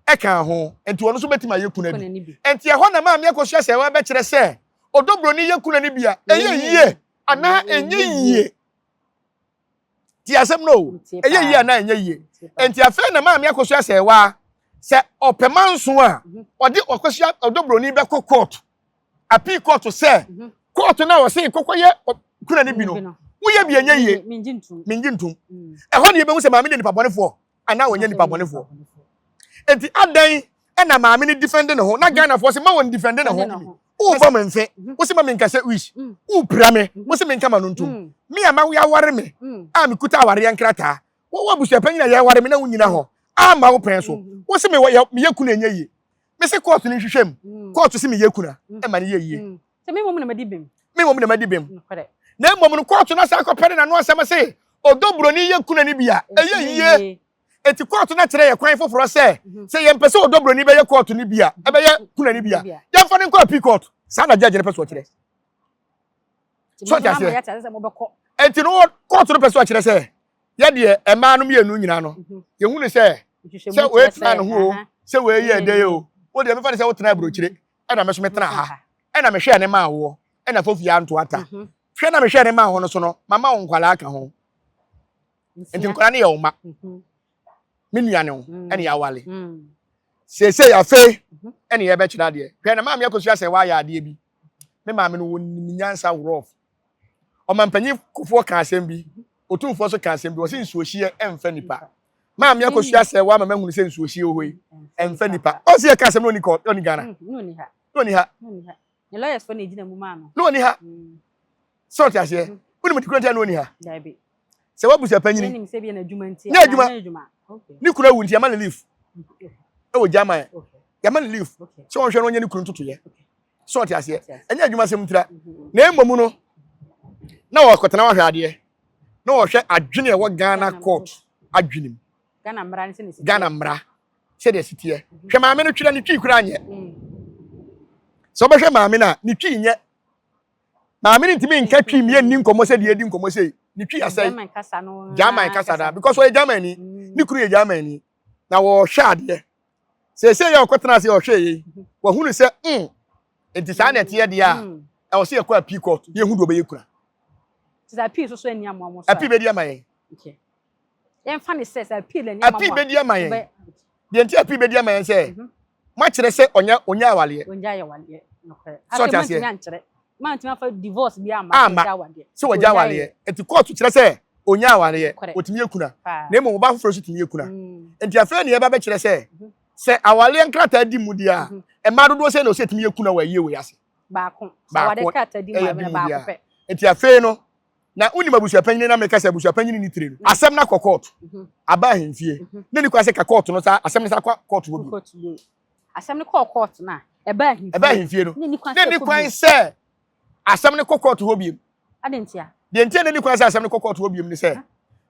ɛkaa ho. Enti ɔno nso bɛtumi ayɛ kuna bi. Enti ɛhɔ na Maame Akosua Sɛɛwa bɛkyerɛ sɛ ɔdɔ buroni yɛ kuna no bi a, ɛyɛ yie anaa ɛnyɛ yie. Ti asɛm no o, ɛyɛ yie anaa ɛnyɛ yie. Enti afei na Maame Akosua Sɛɛwa sɛ ɔpɛ manso a, ɔde Akosua ɔdɔ buroni bɛkɔ court. Appeal court sɛ court no a ɔse kɔkɔyɛ kuna no bi no, woyɛ bi ɛnyɛ yie. Mengye ntom. Ɛhɔ na yɛbɛhu sɛ maame no yɛ nipa bɔnefoɔ anaa ɔnyɛ nipa bɔnefoɔ. Enti adɛn ɛna maame no defend ne ho na Ghanafoɔ sɛ ma wɔn defend ne ho. Wobɔ me mfe, wo se ma menka sɛ wish, wopira me, wo se menka ma no ntom. Me a ma yɛaware me a mekuta awareɛ nkrataa, wowɔ abusuapanyin a yɛware me na wonyina hɔ amma wo pɛn so, wo se meyɛ kunu ɛnyɛ yie. Me se kɔɔto no nhwehwɛ mu, kɔɔto se meyɛ kunu a ɛma no yɛ yie. Sɛ me mmom na madi bem. Me mmom na madi bem. Na mmom no kɔɔto no asan akɔpɛre n'ano asɛm se ɔdɔ buroni yɛ kuna no bi a, ɛyɛ yie. Enti kɔɔto no akyerɛ yɛ kwan foforɔ sɛ, sɛ yɛmpɛ sɛ ɔdɔ buroni bɛyɛ kɔɔto no bi a, ɛbɛyɛ kuna no bi a, yɛmfa no nkɔ appeal court. Saa na judge no pɛ sɛ ɔkyerɛ. So ɔte aseɛ? Enti no kɔɔto no pɛ sɛ ɔkyerɛ sɛ, yɛdeɛ mmaa no mmienu nyinaa no, yɛhu no sɛ, sɛ wei tena ne ho o, sɛ wei yɛ ɛdɛ o, wo deɛ mefa no sɛ wotena aburokyire, ɛna me so metena ha, ɛna mehwɛɛ ne maa woɔ, ɛna fofie anto ata. Hwɛ na mehwɛɛ ne maa ho no so no, mama wo nkwadaa ka ho. Nti nkwadaa no yɛ wo mma. Me nua ne wo, ɛna yɛawale. Seesei afei ɛna yɛbɛkyerɛ adeɛ. Hwɛ na maame akosua sɛ wayɛ adeɛ bi. Me maame no wɔnim nyansa worɔf. Ɔmampanyin Kufuor ka asɛm bi, Otumfoɔ nso ka asɛm bi, ɔse nsuohyeɛ ɛmfa nipa. Maame akosua sɛ wama mahunu sɛ nsuohyeɛ wɔ hɔ yi ɛmfa nipa. Ɔse yɛka asɛm na ɔni kɔ, ɔni Ghana. Na ɔni ha. Ne lawyers fo na egyina mu maa no. Na ɔni ha. Sɛ ɔte aseɛ. Wonim de kura nti a na ɔni ha. Sɛ wabusa panyini. Nyɛ adwuma. Ne kunu awu nti yɛma no leave. Ɛwɔ German. Yɛma no leave. Sɛ ɔnhwɛ no ɔnyɛ ne kunu ntotoyɛ. Sɛ ɔte aseɛ. Ɛnyɛ adwuma sɛm ntira. Na mmom no, na ɔkɔtena wahwɛ adeɛ. Na ɔhwɛ adwene a ɛwɔ Ghana court adwene mu. Ghana mmara. Sɛdeɛ ɛsi teɛ. Hwɛ maame no twerɛ ne twi koraa nyɛ. Sɛ wobɛhwɛ maame no a, ne twi nyɛ. Maame no ntumi nka twi mmea nni nkɔmmɔ sɛ deɛ edi nkɔmmɔ sei. Ne twi asɛe. German kasa daa because ɔyɛ German ni. Ne kunu yɛ German ni. Na wɔhwɛ adeɛ. Seesei yɛ ɔkɔtena ase ɔhwɛ yei. Wahunu sɛ mm nti saa na ɛteɛ deɛ a ɛwɔ sɛ yɛkɔ appeal court na yɛhu deɛ ɔbɛyɛ kura. Appeal bɛdi ama yɛn. Yɛmfa ne sɛ sɛ appeal ani ama Appeal bɛdi ama yɛn. Deɛ nti appeal bɛdi ama yɛn sɛ mhm. moakyerɛ sɛ ɔnyɛ ɔnyɛ awaleɛ. Ɔnyɛ awaleɛ. Nokorɛ. Sɛ ɔte aseɛ. Ankyerɛ. Mantumi afa divorce bi ama ama sɛ wɔgya awaleɛ. Nti kóòtù kyerɛ sɛ ɔnyɛ awaleɛ. Ɔtumi yɛ kuna. Na mmom ɔbaa foforɔ nso tumi yɛ kuna. Mm. Nti afei ne yɛba bɛkyerɛ sɛ mhm. sɛ awaleɛ nkrataa di mu deɛ a mhm. mmaa dodoɔ sɛ na ɔsɛ tumi yɛ kuna wɔ ayie wei ase. Baako. Baako ɛyɛ di mu deɛ a. Nti afei no Na wonim abusuapanyin na meka sɛ abusuapanyin ni tire no. Asɛm no akɔ kɔɔto. Mhm. Aba ahemfie. Mhm. Na ni kwan sɛ ka kɔɔto no saa asɛm no sa kɔ kɔɔto hɔ bio. Asɛm no kɔɔ kɔɔto no a ɛba ahemfie. Ɛba ahemfie no. Na ni kwan sɛ asɛm no kɔ kɔɔto hɔ bio. Adɛn ntia? Deɛ ntia na ni kwan sɛ asɛm no kɔ kɔɔto hɔ bio ne sɛ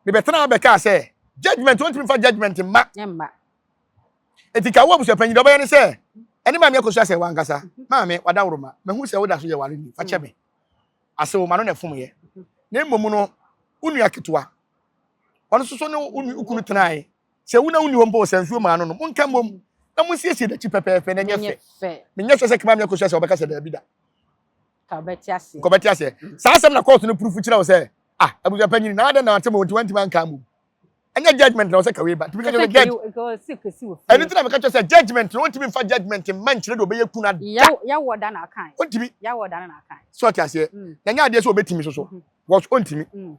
mebɛtena abɛkaa sɛ judgment wɔntumi fa judgment mma. Mma. Eti ka wo abusuapanyin deɛ ɔbɛyɛ ne sɛ ɛne maame akosua sɛ wankasa mhm. maame wadaworoma mahu sɛ woda so yɛ ware ni fa kyɛ me. Asew ma no na ɛfom yɛ. Na mmom no, wo nua ketewa, ɔno nso so ne wo kunu tenae. Sɛ wo na wonni hɔ mpo, sɛ nsuo maa no no, monka mmom na monsiesie n'akyi pɛpɛɛpɛ na ɛnyɛ fɛ. Menyɛ sure sɛ kema me akosua sɛ ɔbɛka sɛ daabi da. Nkɔbɛte aseɛ. Nkɔbɛte aseɛ. Saa asɛm na kɔɔto no purufu kyerɛ wo sɛ, ah, abusua panyin, na adɛn na ate mo nti wantumi anka mmom. Ɛnyɛ judgement na ɔsɛ kawei ba. Tumi ka kyerɛ sɛ judge. Ɛno nti na meka kyerɛ sɛ judgement no wontumi mfa judgement mma nkyerɛ deɛ ɔbɛyɛ kunu ada. Yɛwɔ da na akan. Wontumi. Yɛwɔ da na akan. So ɔte aseɛ. Mm. Na nyɛ adeɛ sɛ ɔbɛtumi so so. Mm-hmm. Because ɔntumi. Mm.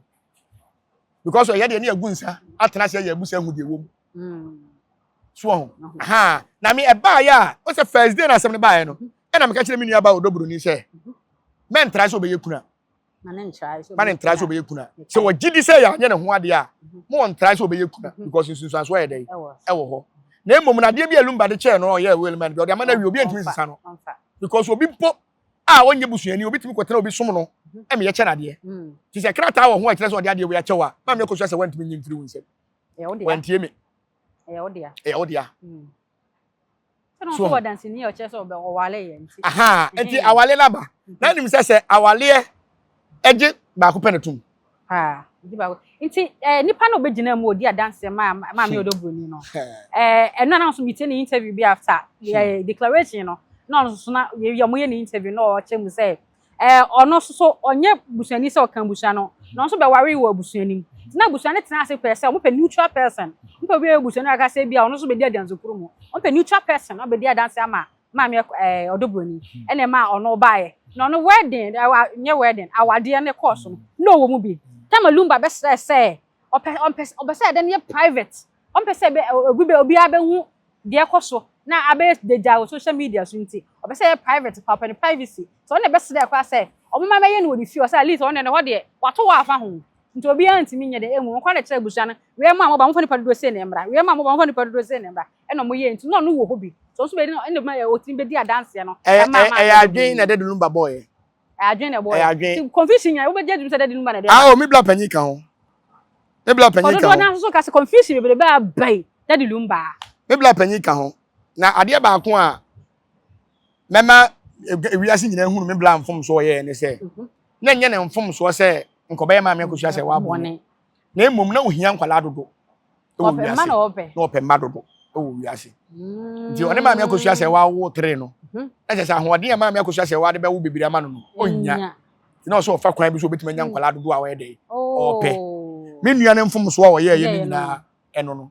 Because ɔyɛ deɛ ne yɛgu nsa atena ase yɛ abusa hu deɛ wɔ mu. Mm. So ɔho. Mm-hmm. Ha na me ɛbaayɛ a ɔsɛ first day na asɛm no baayɛ no. Mm-hmm. Ɛna meka kyerɛ me nua ba ɔdɔburoni sɛ mɛntra sɛ ɔbɛyɛ kunu a. Ma ne ntrae sɛ ma ne ntrae sɛ ɔbɛyɛ kuna sɛ wɔgye di sɛ yɛanyɛ ne ho adeɛ a mhm. mo wɔ ntrae sɛ ɔbɛyɛ kuna mhm. because nsunsuansoɔ yɛ dɛn ɛwɔ hɔ na mmom na adeɛ bi a lumba de kyɛɛ no ɔyɛ will man bi ɔde ama no awie obi antumi nsesa no because obi mpo a ɔnyɛ busuani obi tumi kɔtena obi som no mhm. ɛma yɛkyɛ no adeɛ nti sɛ krataa wɔ ho a ɛkyerɛ sɛ ɔde adeɛ wei akyɛw a maame akɔsua sɛ wantumi nyi mfiri wo nsam wantie me ɛyɛ wo dea So aha nti awale no aba na nim sɛ sɛ awaleɛ ɛgye baako pɛ na tum. Nti eh, nipa na ɔbɛgyina mu ɔdi adanseɛ ma maame ɔdɔ buroni no eh, ɛno na nso metie ne interview bi after eh, declaration no na ɔno nso na yɛ ɔmo yɛ ne interview na ɔkyɛ mu sɛ Ɛɛ, ɔno nso so, ɔnyɛ busuani sɛ ɔka abusua no, na ɔno nso bɛwaree wɔ abusua no mu. Nti na abusua no tena ase pɛɛ sɛ wɔpɛ neutral person. Wɔpɛ obi a ɔyɛ busuani a ɔka sɛ ebia ɔno nso bɛdi adansekuro mu. Wɔpɛ neutral person na ɔbɛdi adanse ama maame ɛɛ ɔdɔburoni. Ɛna ɛmaa ɔno baeɛ. Na ɔno wedding, ɛɛ nyɛ wedding, awadeɛ no kɔɔ so no, na ɔwɔ mu bi. Tama Lumba bɛsrɛɛ sɛ ɔpɛ ɔmpɛ ɔpɛ sɛ ɛdɛ no yɛ private. Ɔmpɛ sɛ ɛbɛ obi bɛ obiara bɛhu deɛ ɛkɔ so na abɛyɛ dagya wɔ social media so nti, ɔpɛ sɛ ɛyɛ private paa, ɔpɛ ne privacy. Nti ɔno na ɛbɛsrɛɛ koraa sɛ wɔmma mmɛyɛ no wɔ ne fie, ɔsɛ at least ɔno deɛ ne hɔ deɛ wato hɔ afa ho nti obiara ntumi nyɛ dɛ ɛnhu. Wɔn koraa na ɛkyerɛ abusua no, wei mo a moba momfa nipa dodoɔ sei na ɛmmra, wei mo a moba momfa nipa dodoɔ sei na ɛmmra, ɛna wɔyɛɛ nti na ɔno wɔ hɔ bi. Nti ɔno nso bɛdi ɛna ɛma ɔtumi bɛdi adanseɛ no Ɛyɛ ɛmaa ɛyɛ maame ɛyɛ no adwene na bɛdii. Daddy Lumba bɔɔyɛ. Ɛyɛ adwene na ɛbɔɔyɛ. Ɛyɛ adwene. Nti confusion nyinaa wobɛgye atum sɛ Daddy Lumba na ɛde Ah aba. oh me bla panyin ka ho. Me bla panyin ka Ɔdodoɔ ho. no ara nso ka sɛ confusion bebrebe aba yi Daddy Lumba. Me bla panyin ka ho. Na adeɛ baako a mɛma ewiase nyinaa hunu me bla mfomsoɔ ɔyɛɛ ne sɛ mhm. na ɛnyɛ ne mfomsoɔ sɛ nkɔbɛyɛ maame akosua sɛ wabɔne na mmom na ohia nkwadaa dodo wɔ wiase na ɔpɛ mma dodo wɔ wiase nti ɔne maame akosua sɛ wawo tere no mhm. na kyerɛ sɛ ahoɔden a maame akosua sɛ wade bɛwo bebree ama no no ɔnnya nti na ɔsɛ ɔfa kwan bi so obɛtumi anya mm. nkwadaa dodo a ɔyɛ dɛ ɔpɛ oh. me nua no mfomsoɔ a ɔyɛɛyɛ no nyinaa ɛno no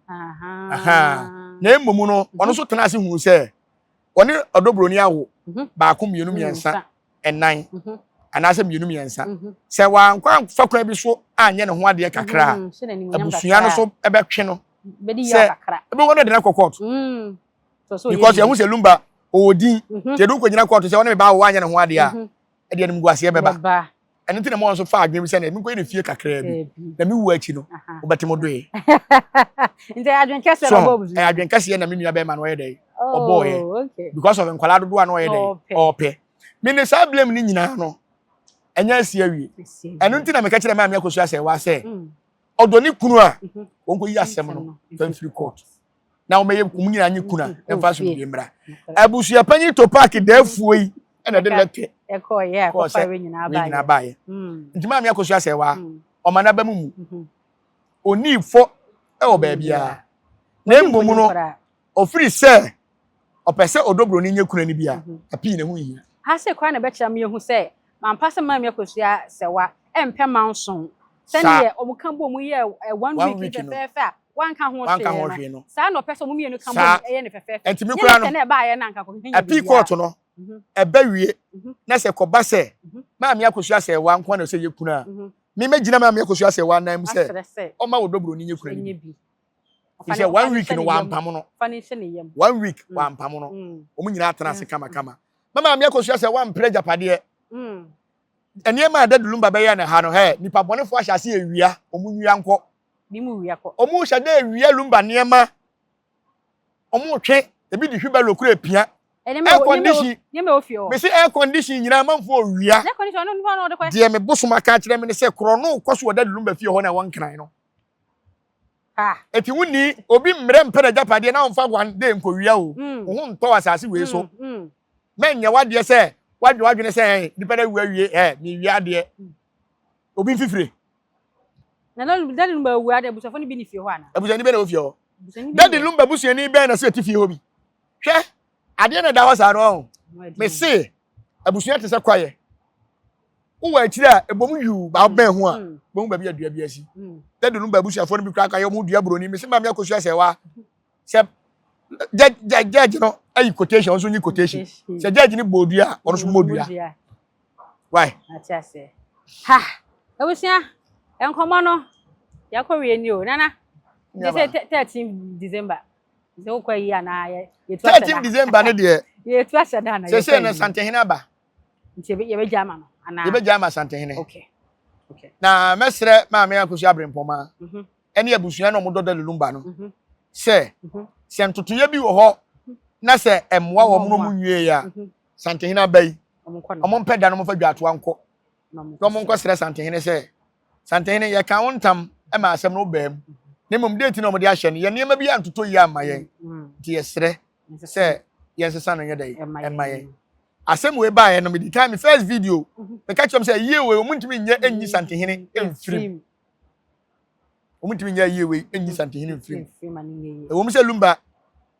na mmom no ɔno nso tena ase hu sɛ ɔne ɔdɔ buroni awo mhm. baako mmienu mmiɛnsa ɛnan mhm. anaasɛ mmienu mmiɛnsa mhm. sɛ wankɔ amfa kwan bi so anyɛ ne ho adeɛ kakra a abusua no so ɛbɛtwe no sɛ ɛbɛwɔ no de no akɔ court mm. because yɛhu sɛ lumba ɔwɔ din nti ɛde wokɔgyina court sɛ ɔne me ba wo anyɛ ne ho adeɛ a ɛde animguaseɛ bɛba ɛno nti na mo nso fa adwene bi sɛ na menkɔyɛ ne fie kakraa bi na me wu akyi no wobɛte mo doe nti adwene kɛseɛ na ɔbɔ ɛyɛ adwene kɛseɛ na me nua bɛrima no ɔyɛ dɛ ɔbɔɔyɛ oh, because of nkwadaa dodoɔ a na ɔyɛ dɛ ɔpɛ me ne saa blame no nyinaa no ɛnyɛ asi awie ɛno nti na meka kyerɛ maame akosua sɛ wa sɛ mm. ɔdɔ ne kunu a mhm. wɔnkɔyi asɛm no fa mfiri court na wɔmɛyɛ wɔn nyinaa nye kuna na mfa asomdwie mmra abusua panyin to paaki daafuo yi ɛna ɛde lɛtɛ kɔɔ sɛ wei nyinaa baayɛ mm. nti maame akosua sɛ waa mm. ɔma n'aba mu mu mm-hmm. onii fɔ ɛwɔ baabiara na mmom no ofiri sɛ ɔpɛ sɛ ɔdɔ buroni nye kuna no bi a mm-hmm. apii ne ho nhia. Ha sɛ kora na ɛbɛkyerɛ me ehu sɛ mampa sɛ maame akosua sɛ wa ɛmpɛ manson sɛdeɛ wɔn ka bɔ mu yɛ one week fɛfɛɛfɛ a wanka ho hwee no, saa na ɔpɛ sɛ wɔn mmienu ka bom yɛ no fɛfɛɛfɛ. Ɛnti me koraa no, na ɛbaeɛ no anka kɔhwehwɛ appeal court no, mhm. ɛbɛ wie mhm. na sɛ kɔba sɛ mhm. maame akosua sɛ wa nko na sɛ yɛ kunu a, me mɛgyina maame akosua sɛ wa nan mu sɛ ɔma wɔ dɔburo ni nyɛ kunu ni bi. Sɛ one week no wampam no, one week mm. wampam no, mm. wɔn nyinaa atena ase kamakama. Ma maame akosua sɛ wampere agyapadeɛ. Mm. Nneɛma a Dadu Lumba bɛyɛ no ha no, hɛ, nipa bɔnefoɔ ahyɛ ase awia, wɔn nwia nkɔ. Bi mu wia kɔ. Ɔmo hyɛ dɛ wia lumba nneɛma. Ɔmo twe, ebi de wheelbarrow kura epia. Air condition, mese air condition nyinaa amanfoɔ wia. Deɛ me bosom aka akyerɛ me ne sɛ korɔno kɔ so wɔ Daddy Lumba fie hɔ na ɛwɔ Nkran no. Eti wonni obi mmerɛ mpɛ n'agyapadeɛ na ɔmfa one day nkɔwia o. Mm. Wo ho ntɔ wɔ asase wei so. Mm, mm. Mɛnyɛ w'adeɛ sɛ wadwe w'adwene sɛ ɛn nipa no awu awie ɛ mewia adeɛ. Obi mfifire. Na Daddy Lumba awu ade abusuafo no bi ne fie hɔ ana? Abusuani bɛn na wɔ fie hɔ? Daddy Lumba busuani bɛn na sɛ ɛte fie hɔ bi? Hwɛ, adeɛ na ɛda hɔ saa no ɔho. Mese, abusua te sɛ kwaeɛ. Wowɔ akyiri a, ɛbɔ mu yuu, ba wobɛn ho a, bɛhu baabi a dua bi asi. Daddy Lumba abusuafoɔ no bi koraa ka yɛ wɔn dua buroni. Mese maame akosua sɛ wa sɛ judge no ayi quotation, ɔno nso nyi quotation. Sɛ judge no bɔ dua a, ɔno nso mmɔ dua. Why? Ate aseɛ. Ha! Abusua, nkɔmmɔ no, yɛakɔ wie ni o. Nana, nti sɛ 13 December, sɛ wokɔ ayi anaa yɛtu ahyɛ da? 13 December no deɛ, yɛtu ahyɛ da anaa yɛkɔ ayi? Sɛsɛ no Santehene aba. Nti yɛbɛgya ama no anaa? Yɛbɛgya ama Asantehene. Okay. Okay. Na mɛsrɛ Maame Akosua Abrempɔma ɛne abusua na wɔdɔ Daddy Lumba no sɛ sɛ ntotoeɛ bi wɔ hɔ na sɛ ɛmmoa wɔn na wɔn nwie a Santehene aba yi wɔn mpɛ da na wɔn fa dwatoa nkɔ na wɔn nkɔ srɛ Santehene sɛ Santehene yɛka wo ntam ma asɛm no baa mu na mmom date na wɔde ahyɛ no yɛ nneɛma bi antotɔ yie amma yɛn nti yɛsrɛ sɛ yɛnsesa no nyɛ dɛ ɛma yɛn. Asɛm wei baeɛ no, medi kan me first video, meka kyerɛ m sɛ yie wei wɔn ntumi nyɛ nyi Santehene mfirim. Wɔn ntumi nyɛ yie wei nyi Santehene mfirim. Ɛwɔ mu sɛ Lumba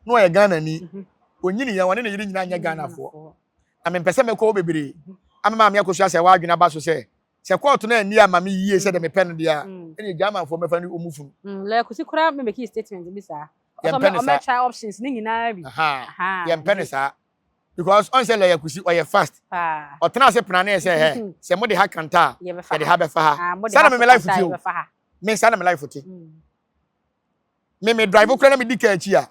na ɔyɛ Ghana ni, onyini yɛn wɔne ne yere nyinaa nyɛ Ghanafoɔ. Na mempɛ sɛ mɛkɔ hɔ bebree ama maame akosua sɛ w'adwene aba so sɛ sɛ kɔɔto no anni ama me yie sɛ deɛ mepɛ no deɛ a, ɛnna Germanfoɔ mɛfa ne wɔn funu. Lawyer Kusi koraa mɛmɛkii statement bi saa. Yɛmpɛ ne saa. Ɔmɛtry options ne nyinaa bi. Yɛmpɛ ne saa. Because ɔn sɛ Lawyer Kusi ɔyɛ fast. Ɔtena ase pena ne sɛ hɛ sɛ mo de ha kanta a yɛde ha bɛfa ha. Saa na me me life te o. Me saa na me life te. Me me drive koraa na me di car akyi a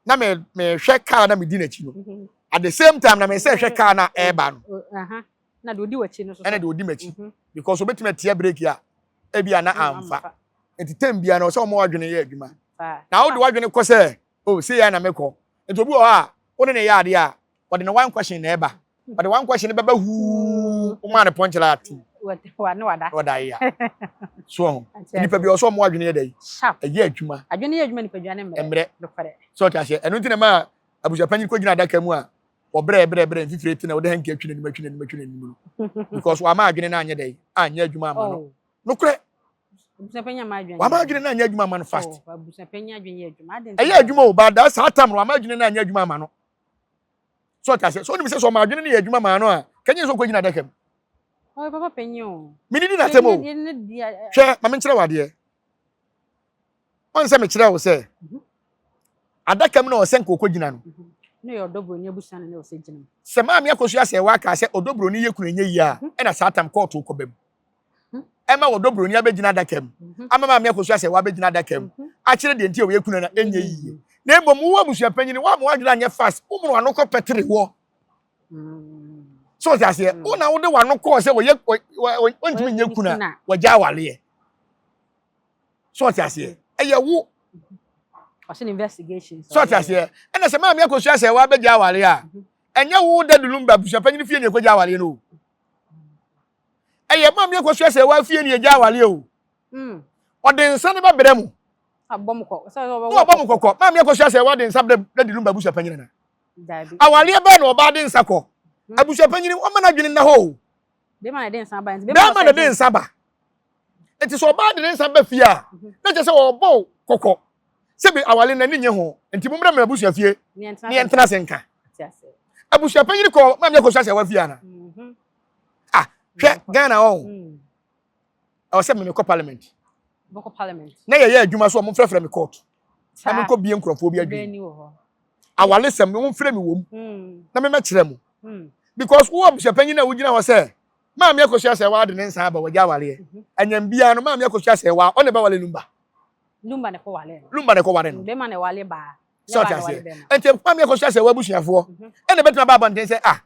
na me me hwɛ car na me di n'akyi no. At the same time na me sɛ hwɛ car na ɛreba no. Na deɛ odi w'akyi no so. Ɛna deɛ odi m'akyi. Because obetumi atia brake a ebi a na amfa. Nti tem bia no sɛ wɔn adwene yɛ adwuma. Na wode w'adwene kɔ sɛ oh sei a na mekɔ. Nti obi wɔ hɔ a wo ne ne yɛ adeɛ a ɔde ne one question na ɛba. Ɔde one question bɛba huu womaa ne punchline ato. Na wada yea. So ho. Nipa bi ɔsɛ ɔmo adwene yɛ dɛ. Ɛyɛ adwuma. Adwene yɛ adwuma nipadua ne mmerɛ. Mmerɛ. So ɔte aseɛ. Ɛno nti na ma abusuapanyin kɔ gyina adaka mu a ɔbrɛ brɛ brɛ mfifire ti na ɔde hanky atwi n'anim atwi n'anim atwi n'anim no. Because wama adwene no anyɛ dɛ anyɛ adwuma ama no. Nokorɛ. Wama adwene no anyɛ adwuma ama no fast. Ɛyɛ adwuma o ba da saa tam no wama adwene no anyɛ adwuma ama no. So ɔte aseɛ. So onim sɛ sɛ ɔma adwene no yɛ adwuma maa no a kɛnyɛ sɛ ɔkɔ gyina adaka mu. Mene di n'asɛm o. Hwɛ ma menkyerɛ wo adeɛ. Ɔn sɛ mekyerɛ wo sɛ adaka mu na ɔsɛ nka ɔkɔgyina no. Sɛ maame akosua sɛ waka sɛ ɔdɔ buroni yɛ kunu ɛnyɛ yie a ɛna saa tam kɔɔto kɔ bam. Ɛma ɔdɔ buroni abɛgyina adaka mu. Ama maame akosua sɛ wabɛgyina adaka mu. Akyerɛ deɛ nti a ɔyɛ kunu na ɛnyɛ yie. Na mmom wo abusua panyin woama w'adwene anyɛ fast womono ano kɔ pɛtere hɔ. So ɔte aseɛ wo na wode w'ano kɔɔ sɛ ɔyɛ ɔntumi nyɛ kunu a wɔgya awaleɛ. So ɔte aseɛ ɛyɛ wo. Ɔsɛ investigation. So ɔte aseɛ ɛna sɛ maame akosua sɛ wabɛgya awale a ɛnyɛ wo da dulum ba abusua panyin fie ne ɛkɔgya awale no o. Ɛyɛ maame akosua sɛ wafie ne ɛgya awale o. Ɔde nsa ne bɛbrɛ mu. Na ɔbɔ mu kɔkɔ. Maame akosua sɛ wade nsa brɛ da dulum ba abusua panyin na. Awaleɛ bɛɛ na ɔbaa de nsa kɔ. Abusua panyin ɔma n'adwene nna hɔ o. Bɛrima na de nsa ba. Bɛrima na de nsa ba. Nti sɛ ɔbaa de ne nsa ba fie a, na kyerɛ sɛ ɔbɔ kɔkɔ sɛ bi awale n'ani nye ho. Nti mommra me abusua fie ne yɛntena ase nka. Abusua panyin kɔ maame akosua sɛ wafie ana? Ah, hwɛ Ghana ɔ. Ɛwɔ sɛ mekɔ parliament. Na yɛyɛ adwuma so a momfrɛfrɛ me court. Na menkɔ bie nkurɔfoɔ bi adwene. Awale sɛm no momfrɛ me wom. Na memɛkyerɛ mo. Because wo abusua panyin na wogyina hɔ sɛ maame akosua sɛ wade ne nsa aba wagya awaleɛ. Anyam biara no maame akosua sɛ wa ɔne bɛwale Lumba. Lumba ne kɔwale no. Lumba ne kɔware no. Bɛma ne wale baa. Sɛ ɔte aseɛ. Nti maame akosua sɛ wabusuafoɔ ɛna bɛtumi aba abɔnten sɛ ah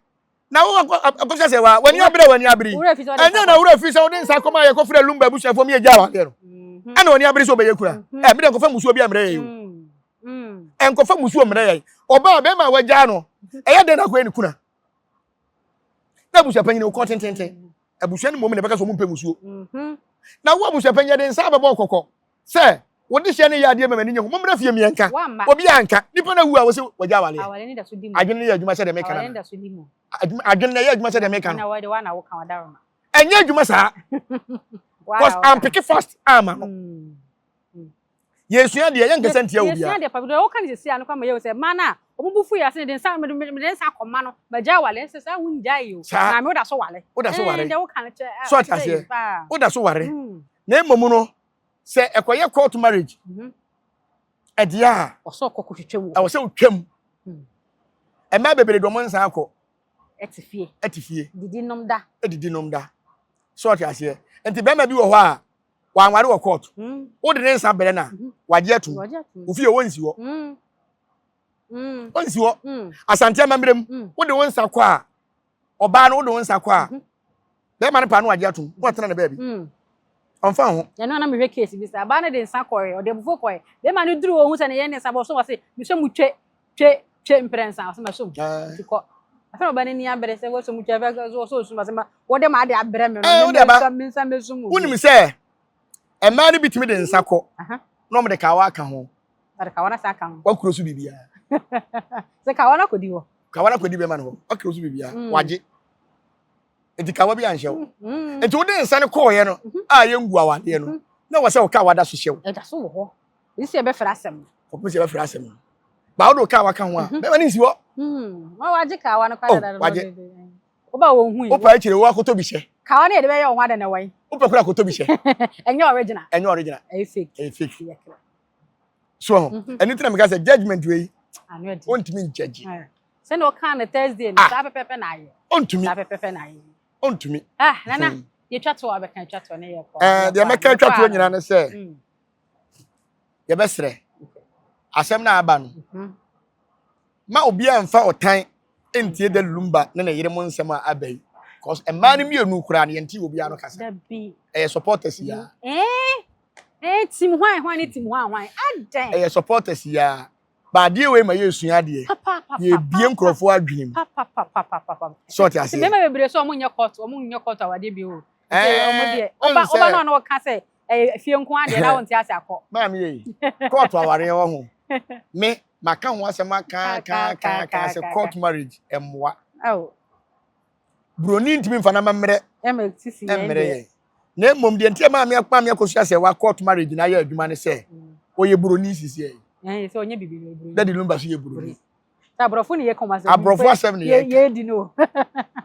na wo akosua sɛ wa w'ani abere w'ani abere ɛnyɛ na wura fi sɛ wode nsa kɔma yɛ kɔfrɛ Lumba abusuafoɔ mi yɛ gya awaleɛ no. Ɛna w'ani abere sɛ ɔbɛyɛ kura. Ɛ mi de nkɔfa musuo bi ammerɛ yɛ o. Nkɔfa musuo mmerɛ yɛ. Ɔbaa bɛrima a wagyaa no ɛyɛ dɛn na akɔyɛ ne kuna. Na abusua panyin wokɔ tententen. Abusua no mmom na ɛbɛka sɛ ɔmo mpɛ musuo. Na wo abusua panyin yɛde nsa abɛbɔ kɔkɔ sɛ wode hyɛ ne yɛ adeɛ ma m'ani nye ho. Mommra fie mmiɛnka. Obi anka. Nipa no awu a wɔsɛ wagya awaleɛ. Adwene no yɛ adwuma sɛ deɛ meka no. Adwene no yɛ adwuma sɛ deɛ meka no. Ɛnyɛ adwuma saa. Cause ampeke fast ama no. Yɛsua deɛ yɛnkasa ntia obiara. Yɛsua deɛ papa. Woka ne sisi ano kama yɛ sɛ mmaa no a Ɔmo bo fu yɛ ase de nsa mede mede nsa akɔma no magya awale ɛsɛ sɛ wongyae o. Saa. Maame woda so wale. Woda so ware. Ɛɛ deɛ woka no kyɛ. So ɔte aseɛ? Woda so ware. Na mmom no sɛ ɛkɔyɛ court marriage ɛdeɛ a. Ɔsɛ ɔkɔ kɔtwitwa mu. Ɛwɔ sɛ wotwam. Mmaa bebree de wɔn nsa akɔ. Ɛte fie. Ɛte fie. Didi nom da. Didi nom da. So ɔte aseɛ? Nti bɛrima bi wɔ hɔ a wanware wɔ court. Wode ne nsa brɛ no a wagye atum. Ofie wɔnsi hɔ. Ɔnsi hɔ. Asante amammerɛ mu wode wo nsa kɔ a ɔbaa no wode wo nsa kɔ a bɛrima no paa no wagye atom na watena ne baabi. Ɔmfa ho. Ɛno na mehwɛ case bi sɛ abaa no de nsa kɔɛ ɔde abufuo kɔɛ bɛrima no duru ɔhu sɛ ne yɛ ne nsa bɔ so wɔ se mesɛ mu twe twe twe mprɛnsa ɔsɛ ma som nti kɔ afei na ɔba no ni abere sɛ wɔsɔ mu twe afei sɛ ɔsɔ osum ɔsɛ ma wɔde ma ade abrɛ me no wode aba me nsa mesum mu wonim sɛ mmaa no bi tumi de nsa kɔ na wɔde kawa aka ho Ɔde kawa no asa aka ho. Wakuro so biribiara. Sɛ kawa no akɔdi hɔ. Kawa no akɔdi bɛrima no hɔ. Wakuro so biribiara. Wagye. Nti kawa bi anhyɛ wo. Nti wode nsa no kɔɔeɛ no a yɛngu awadeɛ no na wɔ sɛ wo kawa da so hyɛ wo. Ɛda so wɔ hɔ. Ɛsi sɛ yɛbɛfrɛ asɛm no. Kɔpem sɛ yɛbɛfrɛ asɛm no. Ba wode wo kawa ka ho a bɛrima no nsi hɔ. Wagye kawa no koraa dada. Wagye. Woba wɔn hu yi. Wopɛ akyire wo akɔtɔ bi hyɛ. Kawa no yɛde bɛyɛ wɔn ho adɛn na wɔn. Wopɛ kora akɔtɔ bi hyɛ. Ɛnyɛ original. Ɛnyɛ original. Ɛyɛ fake. Ɛyɛ fake. So ho. Ɛno nti na meka sɛ judgement wei. Ontumi ngyagye. Sɛnea ɔkaa no Thursday no saa pɛpɛpɛ na ayɛ. Ontumi. Saa pɛpɛpɛ na ayɛ. Ontumi. Ah nana yɛtwa to a bɛka twa to ne yɛ kɔ. Ɛɛ deɛ mɛka twa to nyinaa ne sɛ yɛbɛsrɛ asɛm no aba no. Ma obiara mfa ɔtan ntie Daddy Lumba ne ne yere mo nsɛm a aba yi. Cause mmaa no mmienu koraa no yɛnte obiara no kasa. Ɛyɛ supporters yi a. Eh, eh, team hwan hwan ne team hwan hwan. Adɛn. Ɛyɛ supporters yi a. Ba adeɛ wei ma yɛsua adeɛ. Yɛbie nkurɔfoɔ adwene mu. So ɔte aseɛ. Mmarima bebree sɛ wɔn nyɛ court wɔn nyɛ court awadeɛ bi o. Wɔn deɛ ɔba ɔba no a na ɔka sɛ ɛyɛ fie nko adeɛ na wɔn ti ase akɔ. Maame yɛ yi court awareɛ wɔ ho. Me maka ho asɛm aka aka aka aka sɛ court marriage ɛmmoa. Buroni ntumi nfa n'amammerɛ mmerɛ yɛn. Na mmom deɛ nti a maame maame akosua sɛ wa court marriage na ayɛ adwuma ne sɛ ɔyɛ buroni sisi yɛ. Daddy Lumba so yɛ buroni. Aborɔfo ne yɛ kɔn asɛm. Aborɔfo asɛm ne yɛ ka. Yɛ di no.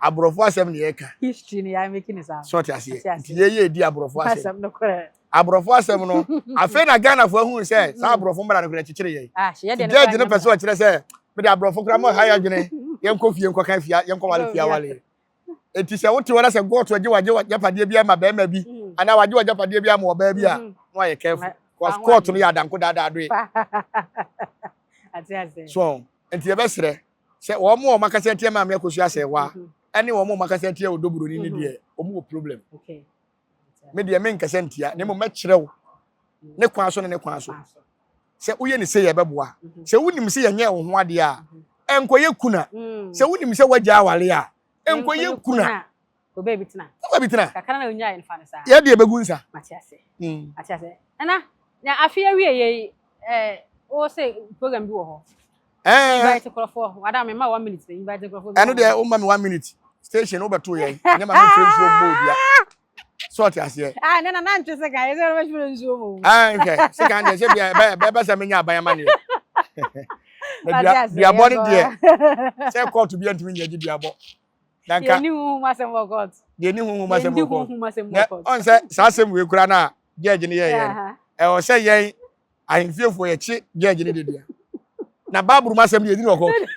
Aborɔfo asɛm ne yɛ ka. History ne yɛ making ne saa. So ɔte aseɛ. Nti yɛ yɛ di aborɔfo asɛm. Asɛm no korɛ. Aborɔfo asɛm no afei na Ghanafoɔ ahunu sɛ saa aborɔfo mmara no kora kyekyere yɛn. Ah, hyɛ deɛ no Judge no pɛ sɛ ɔkyerɛ sɛ mede aborɔfo kora mo ha yɛ adwene yɛnkɔ fie nkɔka fie yɛnkɔ wale fie awale. Enti sɛ wote hɔ na sɛ God agye wagye w'agyapadeɛ bi ama bɛrima bi anaa wagye w'agyapadeɛ bi ama ɔbaa bi a na wayɛ careful cause court no yɛ adanko daadaa doe. So nti yɛbɛsrɛ sɛ wɔn a wɔn akasa atia maame akosua sɛ wa ɛne wɔn a wɔn akasa atia odo buroni ne deɛ wɔn wɔ problem. Me deɛ menkasa ntia na mmom mɛkyerɛ wo ne kwan so ne ne kwan so sɛ woyɛ ne sɛ yɛbɛboa sɛ wonim sɛ yɛnyɛ wo ho adeɛ a ɛnkɔyɛ kuna sɛ wonim sɛ woagya awale a nkɔyɛ kuna kɔ baabi tena kɔ baabi tena kakra na onyaa yɛn fa no saa yɛ deɛ bɛgu nsa mate ase mate ase ɛna na afe awie yɛ yi ɛɛ wɔ sɛ program bi wɔ hɔ ɛɛ invite nkurɔfoɔ wada me ma one minute invite nkurɔfoɔ ɛno deɛ woma me one minute station wobɛto yɛn nyɛ ma memfrɛ nsuo mmɔ obia sɛ ɔte aseɛ ah ne na nantwe sɛ kan yɛ sɛ wɔbɛfrɛ nsuo mu ah nhwɛ sɛ kan deɛ sɛ bia ɛbɛ sɛ menya aban amaneɛ na duabɔ no deɛ sɛ kɔɔto bi antumi nyɛ gye duabɔ na nka deɛ ni huhum asɛm wɔ kɔɔto deɛ ni huhum asɛm wɔ kɔɔto na ɔn sɛ saa asɛm wei kura no a gyɛɛgye no yɛyɛ no ɛwɔ sɛ yɛn ahemfiefoɔ yɛkye gyɛɛgye no de dua na baaburu mu asɛm deɛ yɛdi no wɔ kɔɔto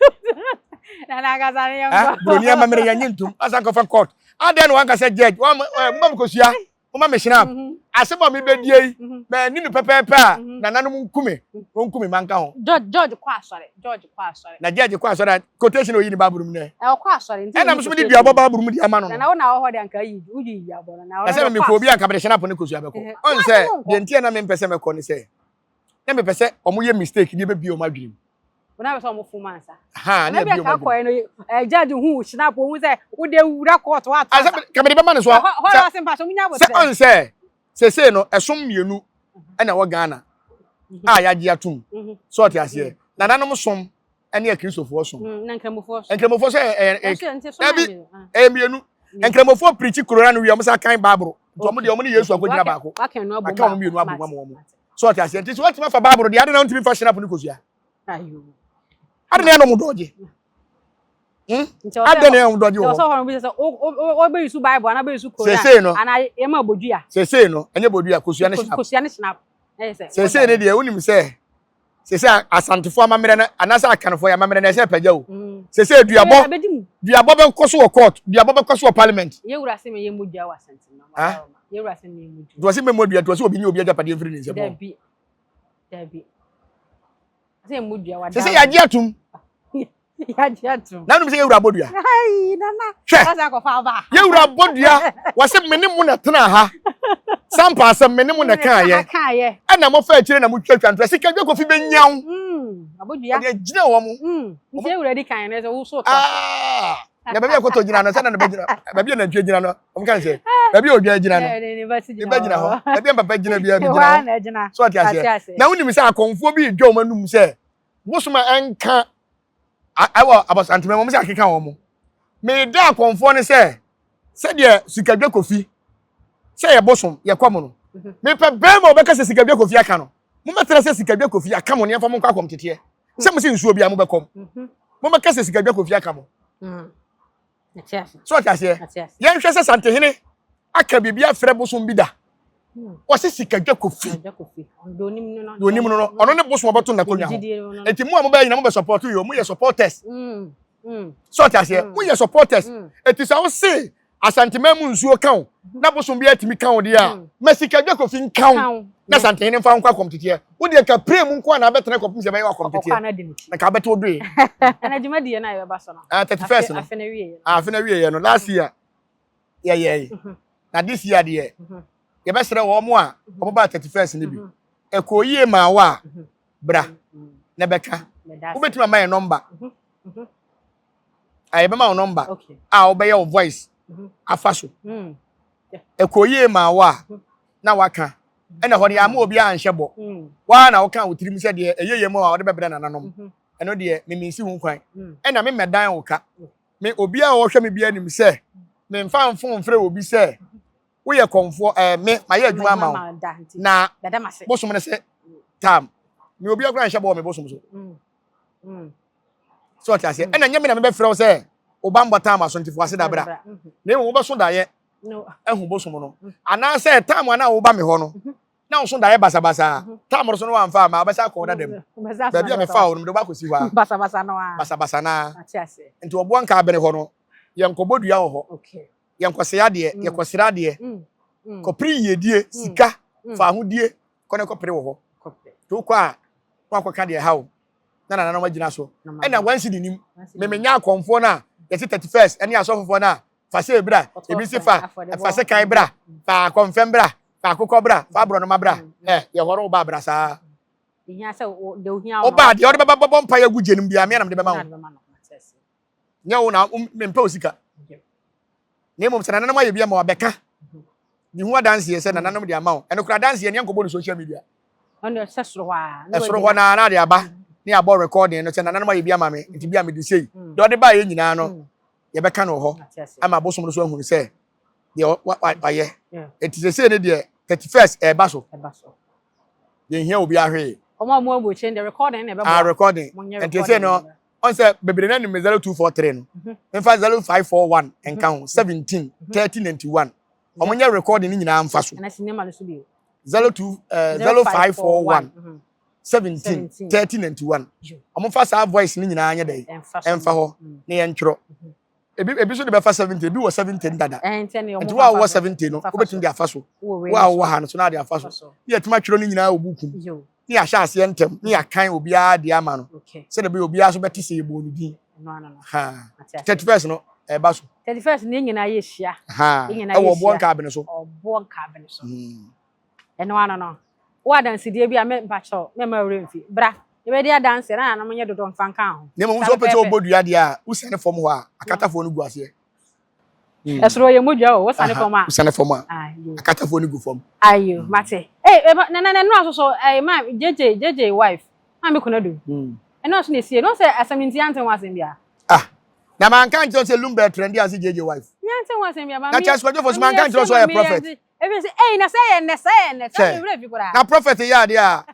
buroni amammerɛ yɛnye ntom asa nkɔfa kɔɔto adɛn na wanka sɛ gyɛɛgye wɔn mma mekɔsua Moma me hyena. Mhm. Asɛm a mebɛdie yi, Mhm. manni no pɛpɛɛpɛ a, Mhm. nananom nku me, wɔnku me mma nka ho. George George kɔ asɔre. George kɔ asɔre. Na George kɔ asɔre a, quotation a oyi ne Bible mu nɛ. Ɛ ɔkɔ asɔre nti Ɛna na me nso mede duabɔ Bible mu de ama no no. Na wo na wɔ hɔ de anka ayi woyi duabɔ no. Na Na sɛ ɔno mekɔ obi a anka mede hyena po ne kosua bɛkɔ. Ɛhɛ. Ɔn sɛ, Wonkɔ. deɛ nti a na mempɛ sɛ mɛkɔ ne sɛ, na mepɛ sɛ wɔyɛ mistake de bɛbue wɔn adwene mu. Wɔn abɛ sɛ wɔn fom ansa. Ha, ne Ɛna bi abue anka wɔn adwene akɔɛ no, ɛ judge hu snap ohun sɛ wode wura court wa to Asɛ asa. ka mede bɛma no so a. Hɔ hɔ Sɛ ase mpa so munya sɛ abotrɛ. ɔn sɛ sesei no ɛsom mmienu ɛna ɛwɔ Ghana a yɛagye atom. Sɛ ɔte aseɛ. Nananom som ɛne akristofoɔ som. Na nkramofoɔ so. Nkramofoɔ so ɛyɛ Ɛso yɛ nti som dabi ayɛ. ɛyɛ mmienu. Nkramofoɔ pirikyi korona no wie wɔn sa kan Bible. Nti wɔn deɛ wɔn ne Yesu akɔgyina baako. Waka no abom. Aka wɔn mmienu abom ama wɔn. Sɛ ɔte aseɛ. Nti sɛ wɔatumi afa Bible deɛ ade na wɔntumi mfa hyɛn apo ne kosua. Ayo. Ade na ɛna ɔmo dɔgye. Hmm? Ade na ɛna ɔmo dɔgye wɔ hɔ. Sɛ ɔhɔ no bi sɛ ɔbɛyi su Bible anaa ɔbɛyi su Koran. Sesei no. Anaa yɛma bodua. Sesei no, ɛnyɛ bodua, kosua ne snap. Kosua ne snap. Sesei no deɛ, wonim sɛ sese Asantefoɔ amammerɛ no anaasɛ Akanfoɔ yɛ amammerɛ no ɛsɛ pagya o. Mm. Sese duabɔ duabɔ bɛkɔ so wɔ court, duabɔ bɛkɔ so wɔ parliament. Yɛwura se me yɛ mu dua wɔ Asante ma. Yɛwura se me yɛ mu dua. Duɔ se me mu dua, duɔ se obi nye obi agyapadeɛ mfiri ne nsam. Dabi. Dabi. Sɛ mu dua wa. Sese yɛagye atum. Yɛagye atum. Na num sɛ yɛwura abɔ dua. Hwɛ. Yɛwura abɔ dua. Wɔse me ne mo na tena ha. Sampa asɛm me ne mo na kaayɛ. Ɛna mo fa akyire na mo twatwa ntora. Sika dwa kofi bɛnya wo. Mm, abɔ dua. Ɔde agyina wɔn mo. Mm, nti yɛwura di kan no sɛ wo so tɔ. Ah. Na baabi a kɔtɔ gyina no sɛ na ne bɛgyina. Baabi a nantwie gyina no. Wɔn kan sɛ baabi a odwa gyina no. Ne ba gyina hɔ. Baabi a papa gyina biara bi gyina hɔ. So ɔte aseɛ. Na wonim sɛ akɔmfoɔ bi redwa wɔn anum sɛ bosom a ɛnka ɛwɔ abasantema wɔn sɛ akeka wɔn mo meda akɔmfoɔ no sɛ sɛdeɛ sikadwa kofi sɛ yɛ bosom yɛ kɔm no mhm. mepɛ bɛrima ɔbɛka sɛ sikadwa kofi aka no mobɛtena sɛ sikadwa kofi aka mo ne ɛmfa mo nkɔ akɔm teteɛ sɛ mo sɛ nsuo bia mobɛkɔm mhm. mobɛka sɛ sikadwa kofi aka mo mhm. So ɔte aseɛ? Yɛnhwɛ sɛ Santehene aka biribi afrɛ bosom bi da. Hmm. Wɔse sikadwa kofi. Deɛ onim no no, ɔno ne bosom ɔbɛto n'akonnwa ho. Enti mo a mobɛyɛ nyina mobɛ support yi o, moyɛ supporters. Hmm. Hmm. So ɔte aseɛ? Moyɛ supporters. Enti sɛ wose Asanteman mu nsuo ka wo na bosom bi atumi ka wo deɛ a, ma sikadwa kofi nka wo na Santehene mfa wo nkɔ akɔmteteɛ. Wo deɛ nka pray mu nko a na abɛtena kɔpem sɛ ɛbɛyɛ wo akɔmteteɛ. Na nka abɛte wo doe. Ɛna dwumadie no a yɛbɛba so no. Ah, 31st no. Afe no awieɛ no. Ah, afe no awieɛ no. Last year yɛyɛe. Mhm. Na this year deɛ mhm. yɛbɛsrɛ wɔn a mhm. wɔn baa 31st no bi. Ɛkɔɔ yie maa wo a bra na bɛka. Wobɛtumi ama yɛn nɔmba. A yɛbɛma wo nɔmba a wobɛyɛ wo voice afa so. Ɛkɔɔ yie maa wo a na waka. Ɛna hɔ deɛ ama obiara anhyɛ bɔ. Waa na woka wo tirim sɛ deɛ ɛyɛ yie ma wo a wode bɛbrɛ nananom. Ɛno deɛ me mensi ho kwan. Ɛna me mmɛdan wo ka. Me obiara a ɔhwɛ me biara nim sɛ memfa mfo mfrɛ obi sɛ woyɛ kɔmfoɔ ɛɛ me mayɛ adwuma ama wo na bosom no sɛ tam. Me obiara koraa nhyɛ bɔ wɔ me bosom so. So ɔte aseɛ. Ɛna nyɛ me na mebɛfrɛ wo sɛ wo bammɔ tam asontefo ase da bra. Na mmom wobɛso daeɛ ahu bosom no. Anaasɛ tam a na woba me hɔ no na woso daeɛ basabasa a, tam no so no wamfa amma a, wobɛsan akɔ wo dada mu. Baabi a mefaa wo no, mede wo bɛakɔsi hɔ ara. Basabasa no ara. Basabasa no ara. Nti ɔboɔ nka abene hɔ no, yɛnkɔbɔ dua wɔ hɔ. Yɛnkɔsɛe adeɛ, yɛkɔsrɛ adeɛ. Kɔpere yiedie, sika, faahodie, kɔ na kɔpere wɔ hɔ. Nti wokɔ a, na wakɔka deɛ ɛha wo, na nananom agyina so. Ɛna wansi ne nim. Memenya akɔmfoɔ no a, yɛte 31st ɛne asɔfofoɔ no a, fa sei bra, ebi se fa fa sekan bra, fa akɔmfɛm bra, fa akokɔ bra, fa aborɔnoma bra. Ɛ yɛhɔre wo ba bra saa. Wo ba deɛ ɔde bɛba bɛbɔ mpa yɛ gu gye no biara me na mede bɛma wo. Nyɛ wo na mempɛ wo sika. Na mmom sɛ nananom ayɛ bi ama wabɛka ne ho adanseɛ sɛ nananom de ama wo. Ɛno koraa adanseɛ ne yɛnkɔbɔ no social media. Ɛsoro hɔ naa na de aba ne abɔ recording no sɛ nananom ayɛ bi ama me nti bi a mede sei. Deɛ ɔde baeɛ nyinaa no yɛbɛka no wɔ hɔ ama abosom no so ahunu sɛ deɛ wayɛ eti sese ne deɛ 31st ɛɛba so yɛn hia obi ahwee. Wɔn a wɔn abu akyire deɛ recording na ɛbɛboa. Ah recording nti sese no ɔn sɛ bebree na nim 0243 no nfa 0541 nka ho 17 30 91 wɔn nyɛ recording ne nyinaa nfa so. Ɛna sinima no so bio. 02 0541 17 30 91 wɔn fa saa voice ne nyinaa nyɛ dɛ ɛnfa hɔ ne yɛn twerɛ ebi ebi so de bɛfa 70 ebi wɔ 70 dada nti wo a wowɔ 70 no wobɛtumi de afa so wo a wowɔ ha no so na ade afa so ne yɛtumi atwerɛ no nyinaa wɔ buku mu ne yɛahyɛ aseɛ ntɛm ne yɛakan obiara de ama no sɛdeɛ bɛyɛ obiara so bɛte sɛ yɛbɔɔ ne din ha 31st no ɛba so 31st ne nyinaa yɛhyia ɛwɔ ɔboɔ nkaabene so ɔboɔ nkaabene so Ɛno ano no, wo adansedie bi a me mpakyɛw me mma werɛ mfi. Bra, yɛbɛdi adanseɛ na nananom nyɛ dodoɔ mfa nka ho. Na mmom sɛ wopɛ sɛ wobɔ dua deɛ a, wosiane fam hɔ a, akatafoɔ no gu aseɛ. Ɛsoro yɛ mogya o, wosiane fam a. Wosiane fam a, akatafoɔ no gu fam. Ayo, mate. Ei, na na ɛnora nso so, ɛɛ, ma, JJ, JJ wife, Maame Konadu. Ɛnora nso na esie. No sɛ asɛm no nti yɛante ho asɛm biara. Ah, na manka nkyerɛ sɛ Lumba trend ase JJ wife. Yɛante ho asɛm biara. Na Charles Kwadwo Fosu manka nkyerɛ sɛ ɔyɛ prophet. Ebi sɛ ei na sɛ yɛ nnɛ sɛ yɛ nnɛ sɛ Hwɛ. me werɛ fi koraa. Na prophet yɛ adeɛ a.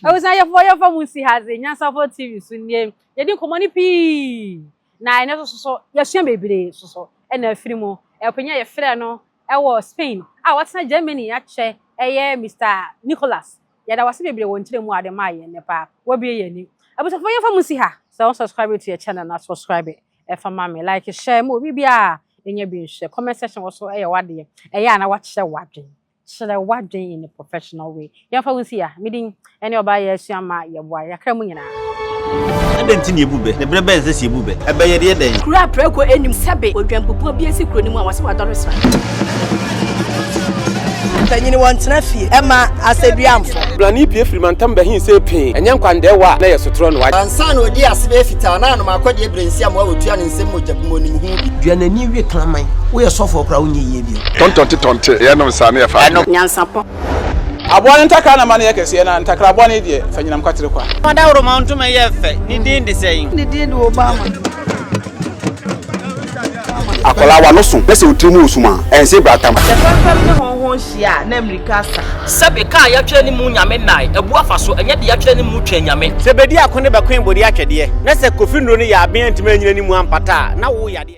Abusua yɛfo yɛfa mu nsi ha dze Nyansafo TV so nie. Yɛdi nkɔmmɔ no pii na ɛnɛ nso so yɛsua bebree so so ɛna afiri mu. Ɛpanyin a yɛfrɛ no ɛwɔ Spain a watena Germany akyɛ ɛyɛ Mr Nicholas. Yɛda wase bebree wɔ nkyerɛ mu a ade maa yɛn nnɛ paa. Wabue yɛn ani. Abusuafo yɛmfa mu nsi ha. Sɛ wo subscribe to yɛ channel na subscribe ɛfa ma me like share ma obi biara ɛnya bi nhwɛ. Comment section wɔ so ɛyɛ wadeɛ. Ɛyɛ a na wakyerɛ wadwen. Kyerɛ wadwen in a professional way. Yɛmfa wo nsi ha. Medin ɛne ɔbaa yɛ asua ma yɛboa yɛakra mu nyinaa. Adɛn nti na yɛbu bɛ? Na berɛ bɛn sɛ sɛ yɛbu bɛ? Ɛbɛyɛ deɛ dɛn? Kuro a prɛko anim sɛbe odwampupuo bi asi kuro no mu a wɔsɛ wadɔre sra. Panyini wɔntena fie ɛma asɛduamfo. Blani pie firi mantam bɛhin sɛ pii ɛnyɛ nkwandɛɛwa a na yɛ sotorɔ no wa. Ansa na odi ase bɛyɛ fitaa na anom akɔdeɛ berɛ nsi amoa wɔtua ne nsɛm mogya bi mu onim ho bi. Dua n'ani wie kraman woyɛ sɔfoɔ koraa wonyɛ yie bio. Tɔntɔnte tɔnte yɛnom saa ne yɛfa. Ɛno nyansapɔ. Aboa no ntakra na ma no yɛ kɛseɛ na ntakra bɔne deɛ fa nyinam kwatere kwa. Ɔdawuroma ntoma yɛ fɛ ne din de sɛn? Ne din de Obama. Akwadaa wa no so na sɛ otiri mu osum a ɛnse bratam. Sɛ fɛmfɛm ne hɔnhɔn hyia a na mmirika asa. Sɛbe kaa yɛatwerɛ ne mu nyame nnae abu afa so ɛnyɛ de yɛatwerɛ ne mu twɛn nyame. Sɛ bɛdi ako ne bɛkoe bɔde atwɛdeɛ na sɛ kofi nnuro no yɛ aben antumi anyina ne mu ampata a na wo yadeɛ.